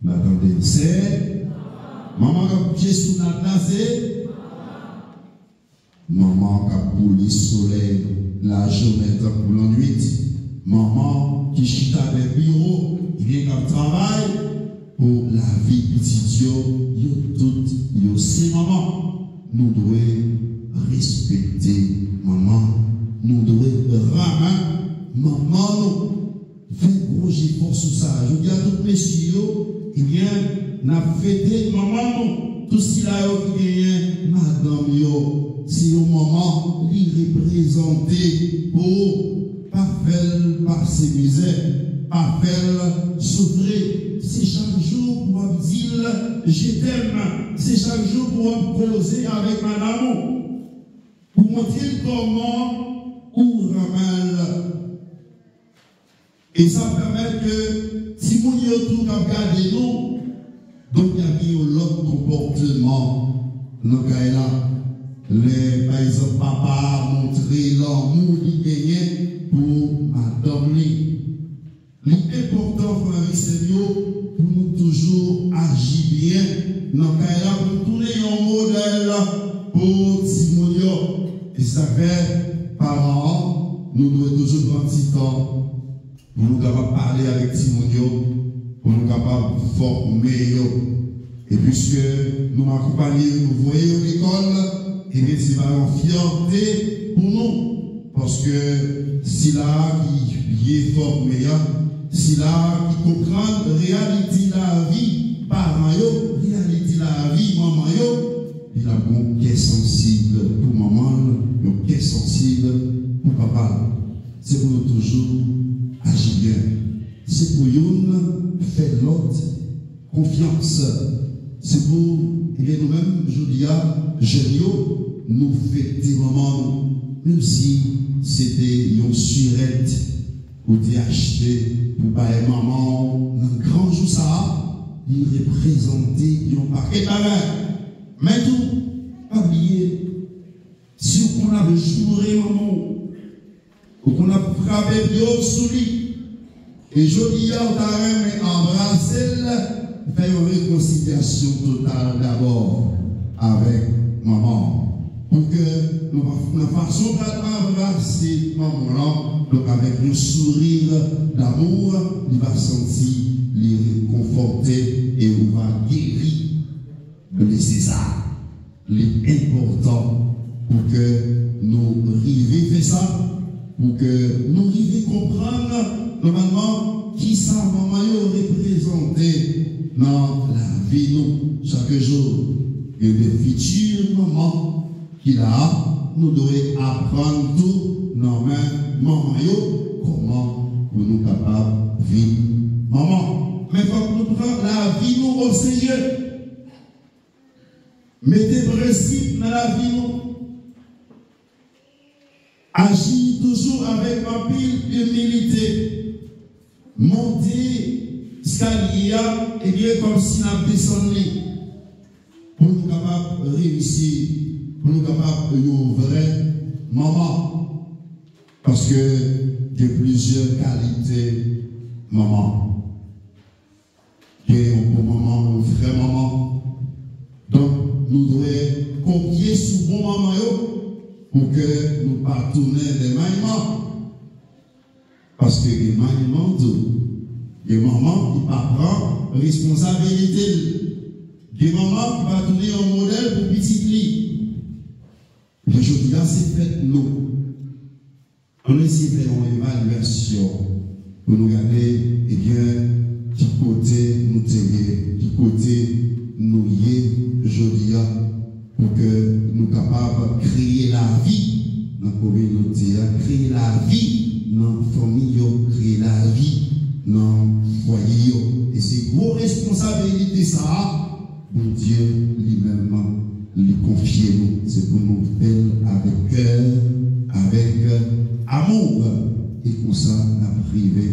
n a tande, se manman k ap kouche sou nat la, se Manman k ap boule solèy lajounen tankou lannwit, Manman ki chita dèyè biwo, ebyen k ap travay pou lavi pitit yo, yo tout, yo se manman. Nou dwe respekte manman. Nou dwe renmen manman nou. Fè gwo jefò sou sa. Jodi a, tout mesye yo, ebyen, n ap fete manman nou. Tout sila yo ki genyen madanm yo, se yon manman li reprezante pou ou. Pa fè l pase mizè, pa fè l soufri. Se chak jou pou w ap di l je t'aime, se chak jou pou w ap koze avèk madanm ou, pou montre l kòman ou renmen l. E sa pèmèt ke timoun yo tou k ap gade nou, donk y ap gen yon lòt konpòteman nan kay la. Lè, pa egzanp, papa a montre lanmou li genyen pou madanm li. Li enpòtan, frè e sè m yo, pou nou toujou aji byen nan kay la, pou nou tounen yon modèl pou timoun yo. E sa fè, paran an, nou dwe toujou pran ti tan pou nou kapab pale avèk timoun yo, pou nou kapab fòme yo. E piske nou akonpaye yo, nou voye yo lekòl, ebyen, se pa yon fyète pou nou. Paske sila ki byen fòme a, sila ki konprann reyalite lavi paran yo, reyalite lavi manman yo, li ap gen yon kè sansib pou manman l, yon kè sansib pou papa l. Se pou nou toujou aji byen. Se pou youn fè lòt konfyans. Se pou, ebyen, nou menm, jodi a, jèn yo, nou fete manman nou. Menm si se te yon sirèt ou te achte pou bay manman w nan gran jou sa a, li reprezante yon pakèt bagay. Men tou, pa bliye, si w konn ap joure manman w, ou konn ap frape pye w sou li, e jodi a ou ta renmen anbrase l, fè yon rekonsilyasyon total dabò avèk manman w. Pou ke nan, nan fason w pral anbrase manman w lan, donk avèk yon souri damou, li va santi li rekonfòte e ou va geri blese sa. Li enpòtan pou ke nou rive fè sa, pou ke nou rive konprann nòmalman kisa manman yo reprezante nan lavi nou chak jou. Gen de fiti manman ki la, nou dwe aprann tou nan men manman yo kòman pou nou kapab vin manman. Men fòk nou pran lavi nou oserye. Mete prensip nan lavi nou. Aji toujou avèk anpil imilite. Monte eskalye a, ebyen, kòmsi n ap desann li. Pou nou kapab reyisi, pou nou kapab yon vrè manman. Paske gen plizyè kalite manman. Gen yon bon manman, yon vrè manman. Donk, nou dwe konpye sou bon manman yo pou ke nou pa tounen de manman. Paske gen manman tou. Gen manman ki pa pran responsabilite l. Gen manman ki pa tounen yon modèl pou pitit li. Ebyen, jodi a, se fèt nou. Ann eseye fè yon evalyasyon pou nou gade, ebyen, ki kote nou te ye, ki kote nou ye jodi a, pou ke nou kapab kreye lavi nan kominote a, kreye lavi nan fanmi yo, kreye lavi nan fwaye yo. E se gwo responsabilite sa a, Bondye li menm li konfye nou. Se pou nou fè l avèk kè, avèk amou. E konsa n ap rive,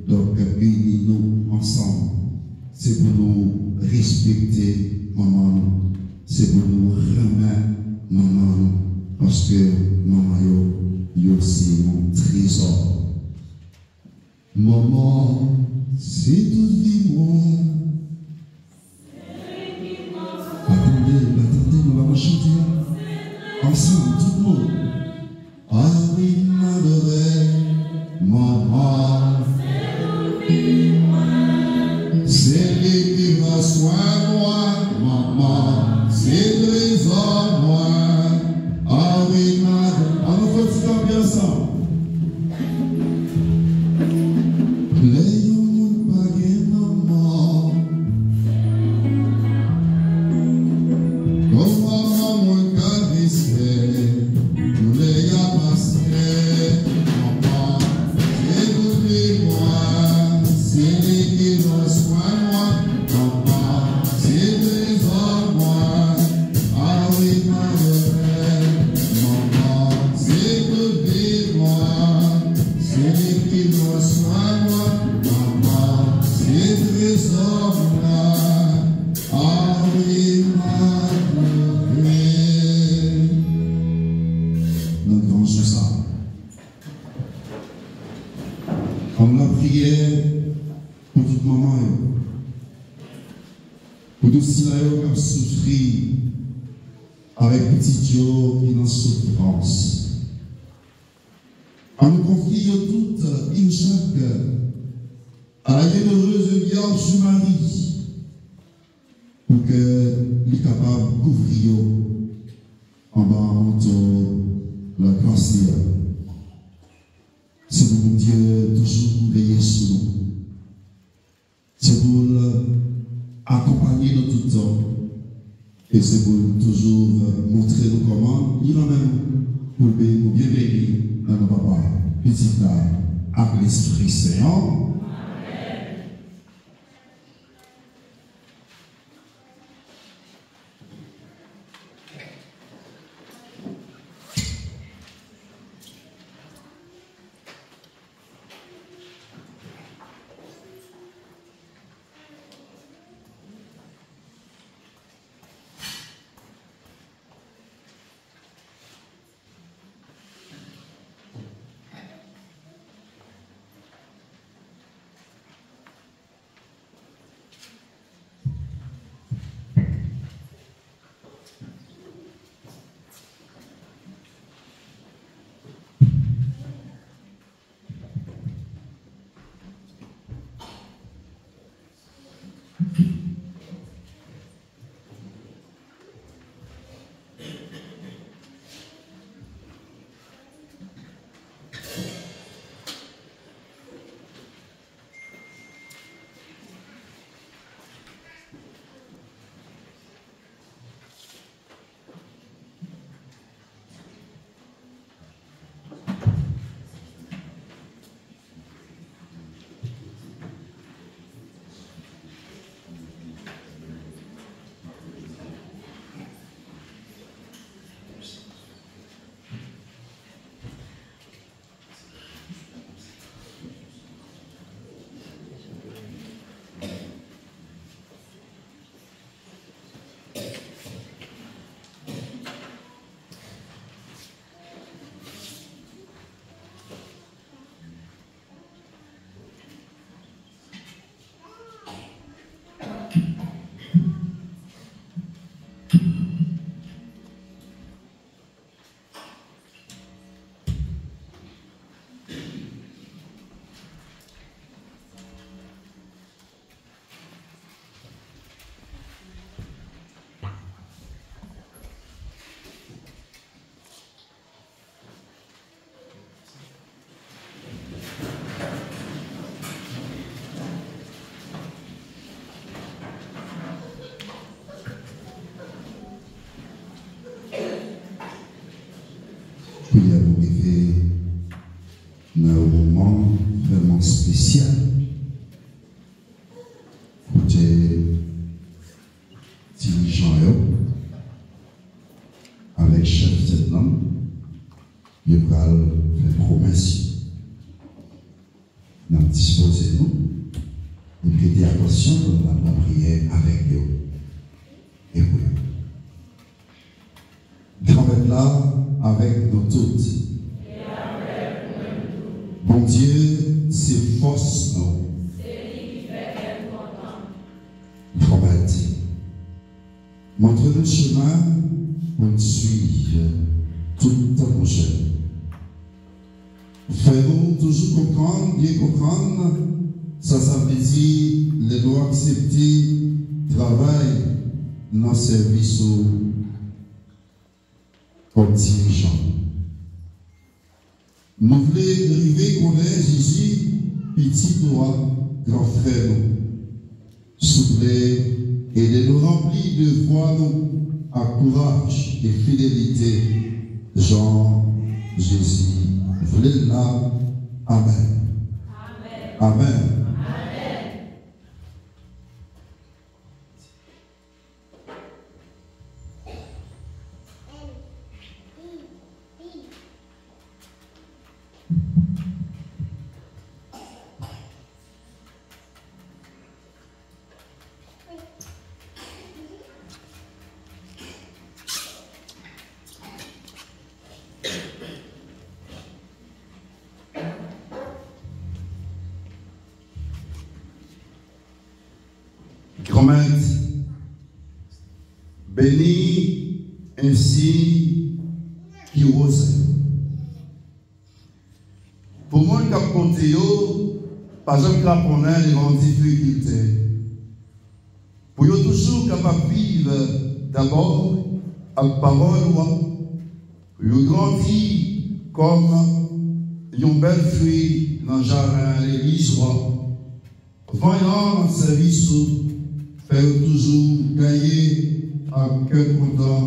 donk, ini nou ansanm. Se pou nou respekte manman nou. Se pou nou renmen manman nou. Paske manman yo, yo se yon trezò. Manman, se tout vi mwen. Pa tande, pa tande, nou pa konn chante a. Ansanm, tout moun. Ah wi, m adore manman. Papa, se trezò mwen, a wi, m adore. Nan gran jou sa, ann lapriyè pou tout manman yo, pou tout sila yo k ap soufri avèk pitit yo ki nan soufrans. Ann nou konfye yo tout, une chaque, à la bienheureuse Vierge Marie, pou ke li kapab kouvri yo anba manto lagras li a. Se pou Bondye toujou veye sou nou. Se pou l akonpaye nou tout tan. E se pou l toujou montre nou kòman li renmen nou, pou l beni nou byen beni nan non Papa, Pitit la, ak Lespri Sen an. Priyè pou rive nan yon moman vrèman espesyal. Kote dirijan yo avèk chèf zèdnanm yo pral fè pwomès yo. N ap dispoze nou e prete atansyon pandan n ap lapriyè avèk yo e pou yo. Granmèt la avèk nou tout. Bondye se fòs nou. Granmèt, montre nou chemen pou n swiv tout tan nou jèn. Fè nou toujou konprann, byen konprann sa sa vle di lè nou aksepte travay nan sèvis ou kòm dirijan. Nou vle rive konnen Jezi, pitit ou a, gran frè nou. Souple, ede nou ranpli devwa nou ak kouraj e fidelite, jan Jezi vle l la. Amèn. Amèn. Pwomèt beni ensi ki woze. Pou moun k ap koute yo pa janm kraponnen devan yon difikilte, pou yo toujou kapab viv dabò ak pawòl ou a, pou yo grandi kòm yon bèl fwi nan jaden legliz ou a. Vanyan nan sèvis ou, fè yo toujou gaye ak kè kontan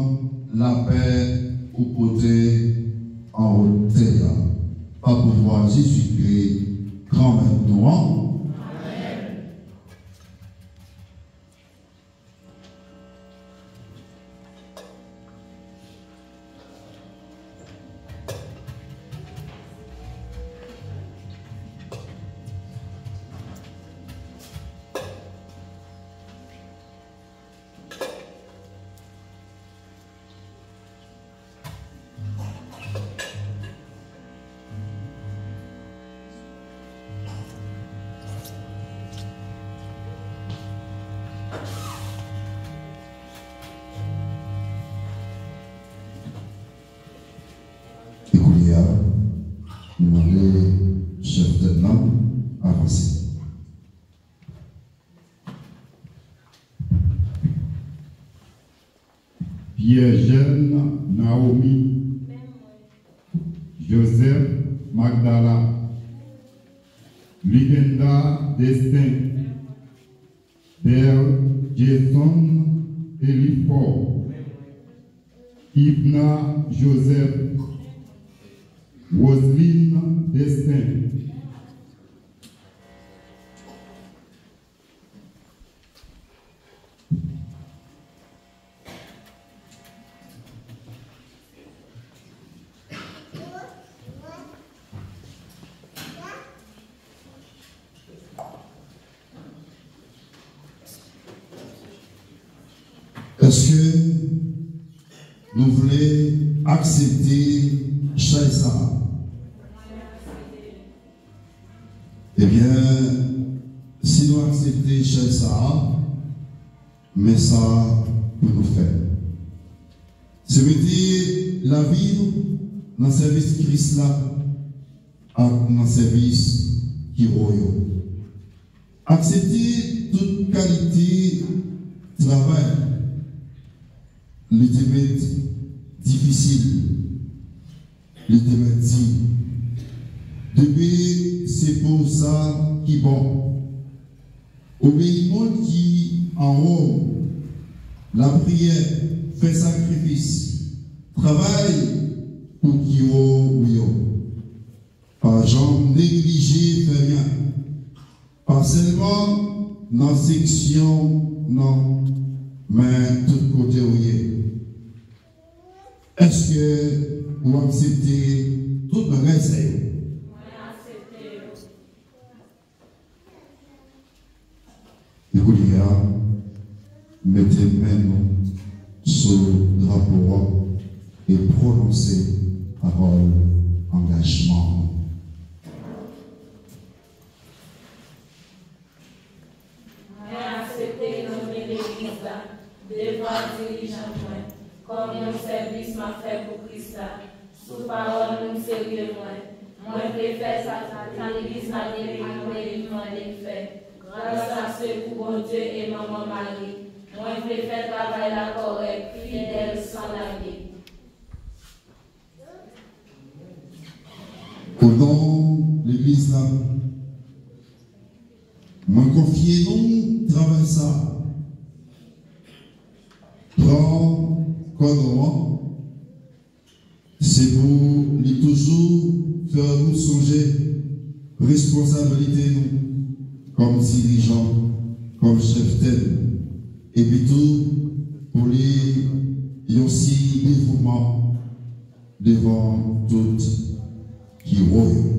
lapè ou pote an wotè a. Pa pouvwa Jezikri, Granmèt nou an. E kounye a, nou mande chèf tèt la avanse. Pierre Jeune Naomi, Joseph Magdala, Ligenda Destin, Bel Jason Elifor, Yvna Joseph, Roseline Destin. Èske nou vle aksepte chay sa a? Ebyen, si nou aksepte chay sa a, men sa pou nou fè. Se mete lavi nou nan sèvis Kris la ak nan sèvis ki wo yo. Aksepte tout kalite travay li te mèt difisil, li te mèt di. Depi se pou sa ki bon. Obeyi moun ki anwo w, lapriyè, fè sakrifis, travay pou ki wo ou yo. Pa janm neglije fè byen. Pa sèlman nan seksyon nan, men tout kote ou ye. Èske ou aksepte tout bagay sa yo? Mwen aksepte yo. E kounye a, mete men nou sou drapo a e pwononse pawòl angajman nou. Mwen aksepte nonmen legliz la devan dirijan mwen kòm yon sèvis m ap fè pou Kris la. Sou pawòl moun serye mwen, mwen vle fè sa legliz la depi mwen li mande m fè, gras a sekou Bondye e Manman Mari, mwen vle fè travay la kòrèk, fidèl, san lage. O non legliz la, mwen konfye nou travay sa. Pran kòdon an. Se pou li toujou fè nou sonje responsablite nou kòm dirijan, kòm chèf tèt, epi tou pou li yon siy devouman devan tout ki wo yo.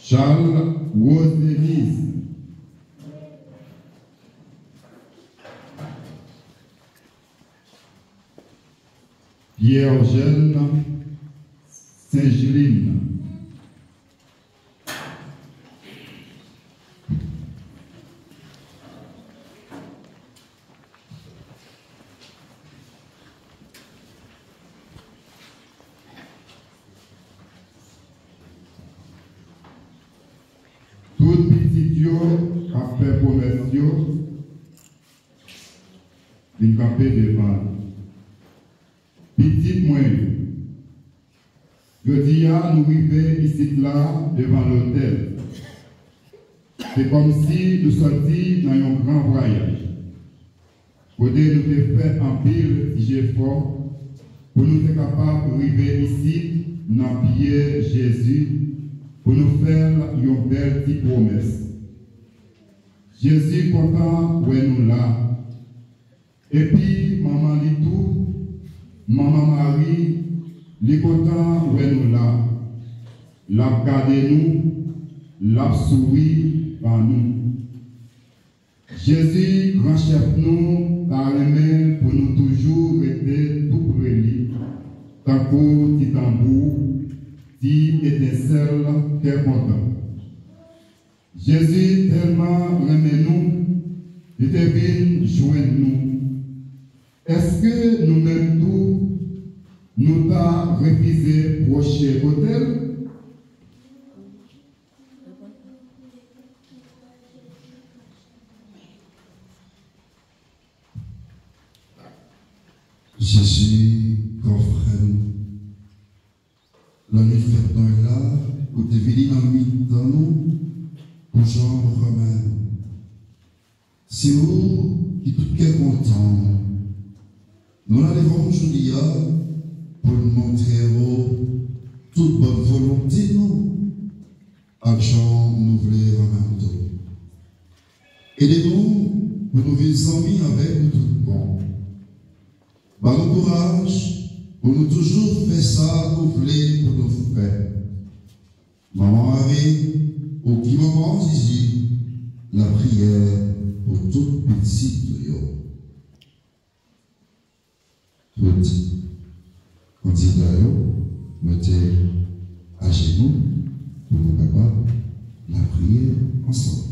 Charles Rose Denise. Pierre Eugène Saint-Juline. Tout pitit yo k ap fè pwomès yo vin kanpe devan l. Pitit mwen yo, jodi a nou rive isit la devan lotèl. Se kòmsi nou sòti nan yon gran vwayaj, kote nou te fè anpil ti jefò pou nou te kapab rive isit nan pye Jezi, pou nou fè l yon bèl ti pwomès. Jezi kontan wè nou la. Epi manman li tou, manman Mari, li kontan wè nou la. L ap gade nou, l ap souri ban nou. Jezi, gran chèf nou, ta renmen pou nou toujou rete tou pre li, tankou ti tanbou, ti etensèl kè kontan. Jezi tèlman renmen nou, li te vin jwenn nou. Èske nou menm tou, nou ta refize pwoche kote l? Jezi, gran frè nou, lè nou fèt nou la, ou te vini nan mitan nou pou jan ou renmen nou. Se ou ki tout kè kontan. Nou la devan ou jodi a pou n montre ou tout bòn volonte nou ak jan nou vle renmen ou tou. Ede nou pou nou viv zanmi avèk ou tout bon. Ban nou kouraj pou nou toujou fè sa ou vle pou nou fè. Manman Mari, ou ki manman Jezi, lapriyè pou tout pitit ou yo. Tout kandida yo, mete ajenou pou nou kapab lapriyè ansanm.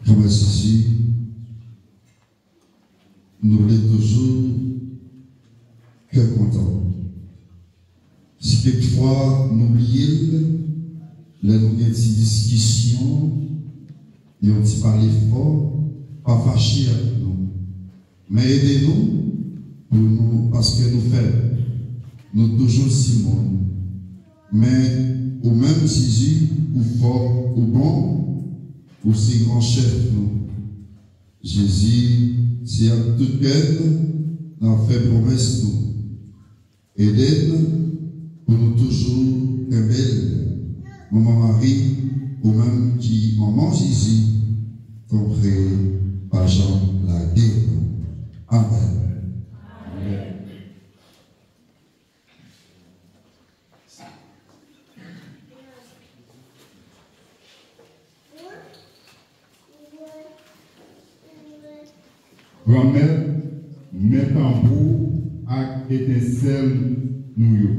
Granmèsi, nou vle toujou kè kontan. Si kèk fwa nou bliye l, lè nou gen ti diskisyon, yon ti pale fò, pa fache ak nou. Men ede nou pou nou, paske nou fèb, nou toujou timoun. Men ou menm, Jezi, ou fò, ou bon, ou se gran chèf nou. Jezi, se ak tout kè n n ap fè pwomès nou. Ede n pou nou toujou kenbe l. Manman Mari, ou menm ki manman Jezi, tanpri, pa janm lage nou. Amèn. Amèn. Granmèt, men tanbou ak etensèl nou yo.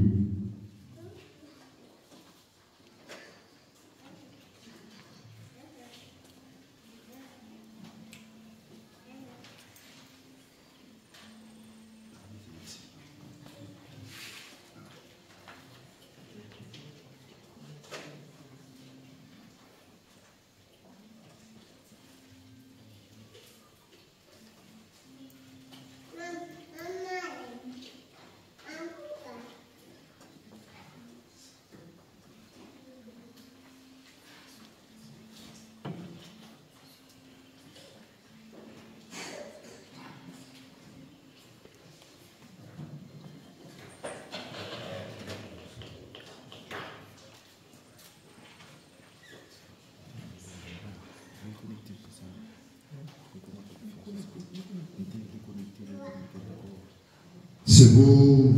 Se pou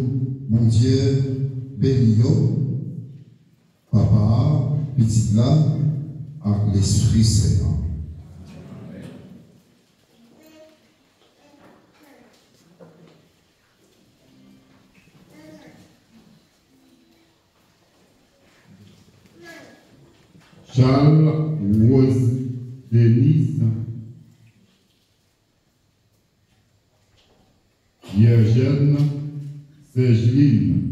Bondye beni yo, Papa a, Pitit la, ak Lespri Sen an. Charles Rose Denise, Yergène Sergeline.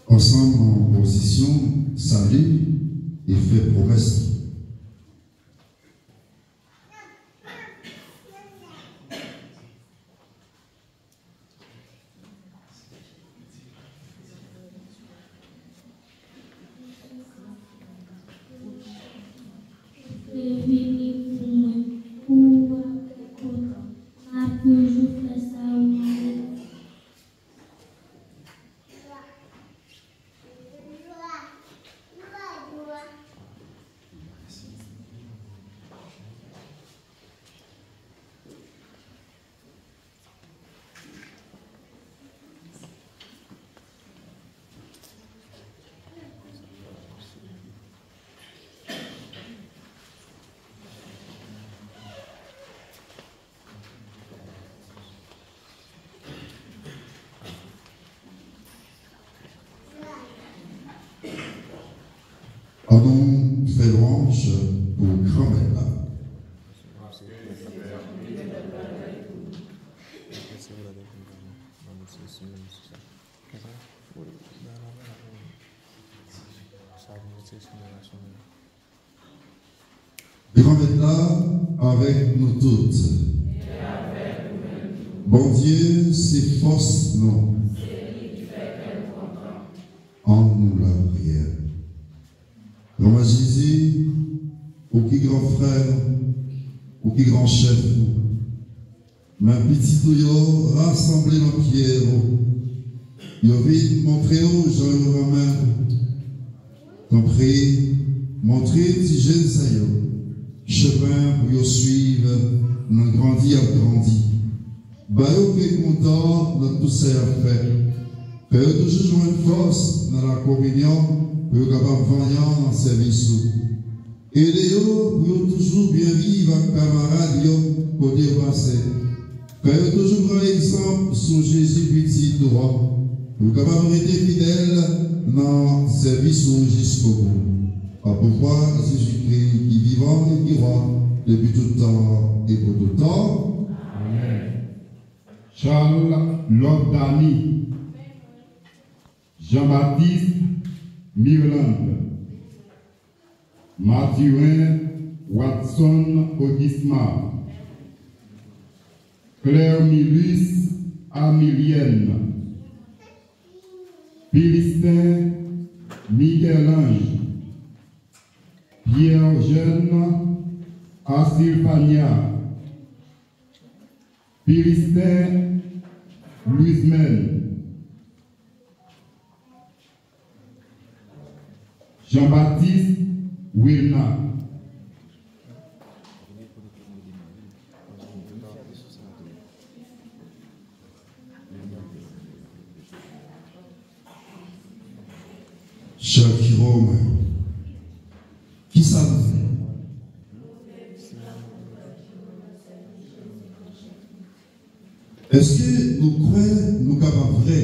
Ansanm an pozisyon, salye e fè pwomès. Vini pou mwen, pou w ap byen kontan. M ap toujou fè sa ou mande. Ann nou fè lwanj pou Granmèt la. Granmèt la avèk nou tout. Bondye se fòs nou. Ann nou lapriyè. Granmèt Jezi, ou ki gran frè nou, ou ki gran chèf nou, men pitit ou yo rasanble nan pye ou. Yo vin montre w jan yo renmen ou. Tanpri, montre ti jèn sa yo chemen pou yo swiv nan grandi y ap grandi. Ba yo kè kontan nan tout sa y ap fè. Fè yo toujou jwenn fòs nan lakominyon pou yo kapab vanyan nan sèvis ou. Ede yo pou yo toujou byen viv ak kamarad yo kote yo pase. Fè yo toujou pran egzanp sou Jezi pitit ou a, pou yo kapab rete fidèl nan sèvis ou jiskobou. Pa pouvwa Jezikri ki vivan e ki wa depi tout tan e pou tout tan. Amèn. Charles Love Dany, Jean-Baptiste Mirlande, Mathurin Watson Augusma, Claire Milus Amilienne, Philistin Michel-Ange, Pierre Eugène Asilfania, Philistin Luismaine, Jean-Baptiste Wilna. Chak Jerome, kisa nou fè? Èske nou kwè nou kapab vrè?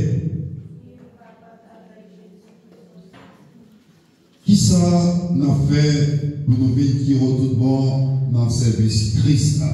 Kisa n ap fè pou nou vin pi wo tout bon nan sèvis Kris la?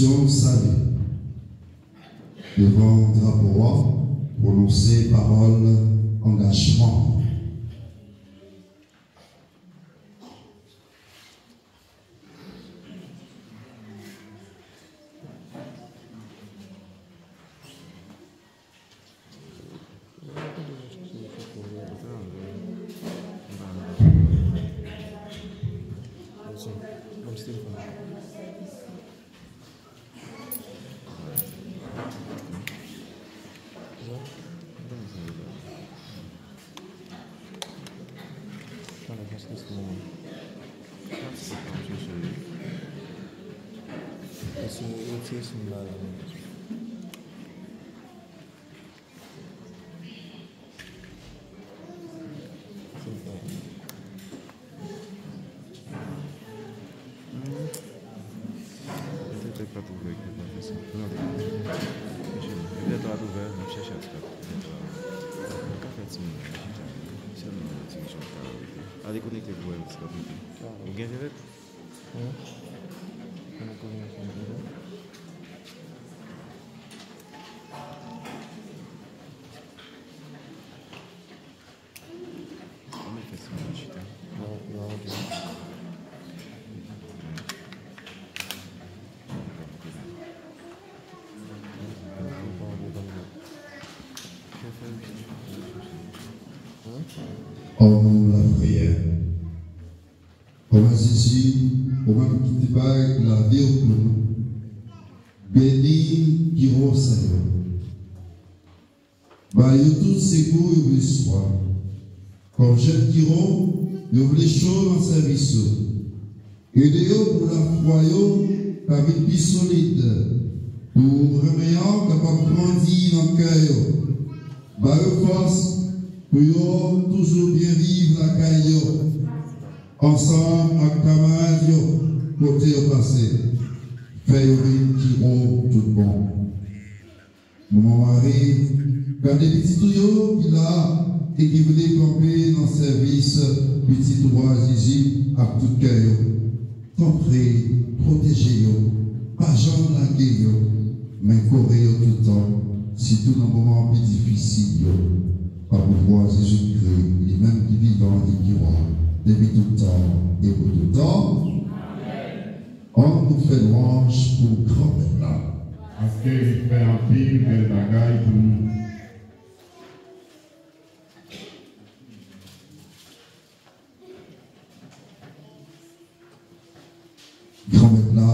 Sali. Devan drapo a, pwononse pawòl angajman. Petèt pa t ouvè, ki pa fè sa. N ap chèche. Petèt pa t ouvè, n ap chèche ak kat. Petèt pa. Nou ka fè ti moman chita. Sèlman yon ti jan ta rete. Ale konekte pou wè si l ap rete. Ou gen entènèt? Wi. Mwen konekte. Ann fè ti moman chita. Non, non, ok. Ann nou lapriyè. Papa Jezi, ou menm ki te bay lavi w pou nou, beni kiwo sa yo. Ba yo tout sekou yo bezwen. Kòm jèn kiwo, yo vle cho nan sèvis ou. Ede yo pou lafwa yo ka vin pi solid, pou renmen an kapab grandi nan kè yo. Ba yo fòs pou yo toujou byen viv lakay yo, ansanm ak kamarad yo kote yo pase. Fè yo vin kiwo tout bon. Manman Mari, gade pitit ou yo ki la e ki vle kanpe nan sèvis pitit ou a Jezi ak tout kè yo. Tanpri, pwoteje yo, pa janm lage yo, men kore yo toutan, sitou nan moman pi difisil yo. Pa pouvwa Jezikri, li menm ki vivan e ki wa, depi tout tan e pou tout tan. Ann nou fè lwanj pou Granmèt la. Paske li fè anpil bèl bagay pou nou. Granmèt la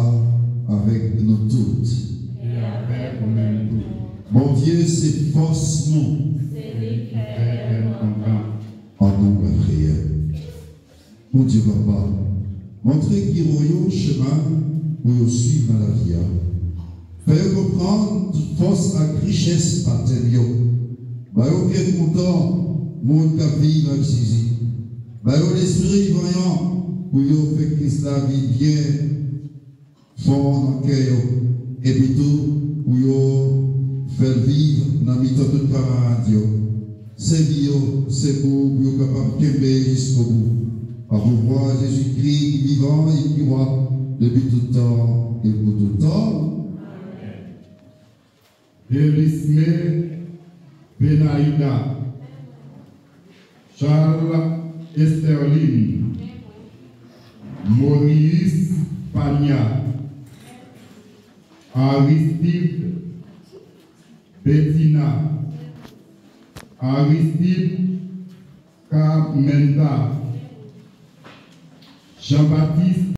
avèk nou tout. E avèk ou menm tou. Bondye se fòs nou. Se li ki fè kè n kontan. Ann nou lapriyè. Bondye Papa, montre kiwo yo chemen pou yo swiv nan lavi a. Fè yo konprann tout fòs ak richès batèm yo. Ba yo kè kontan moun k ap viv ak Jezi. Ba yo lespri vanyan pou yo fè Kris la vin byen fon nan kè yo, epi tou pou yo fè l viv nan mitan tout kamarad yo. Sèvi yo, sekou pou yo kapab kenbe jiskobou. Pa pouvwa Jezikri ki vivan e ki wa depi tout tan e pou tout tan. Delisme Benaïda, Charles Esterline, Maurice Pania, Aristide Bettina, Aristide Carmenta, Jean-Baptiste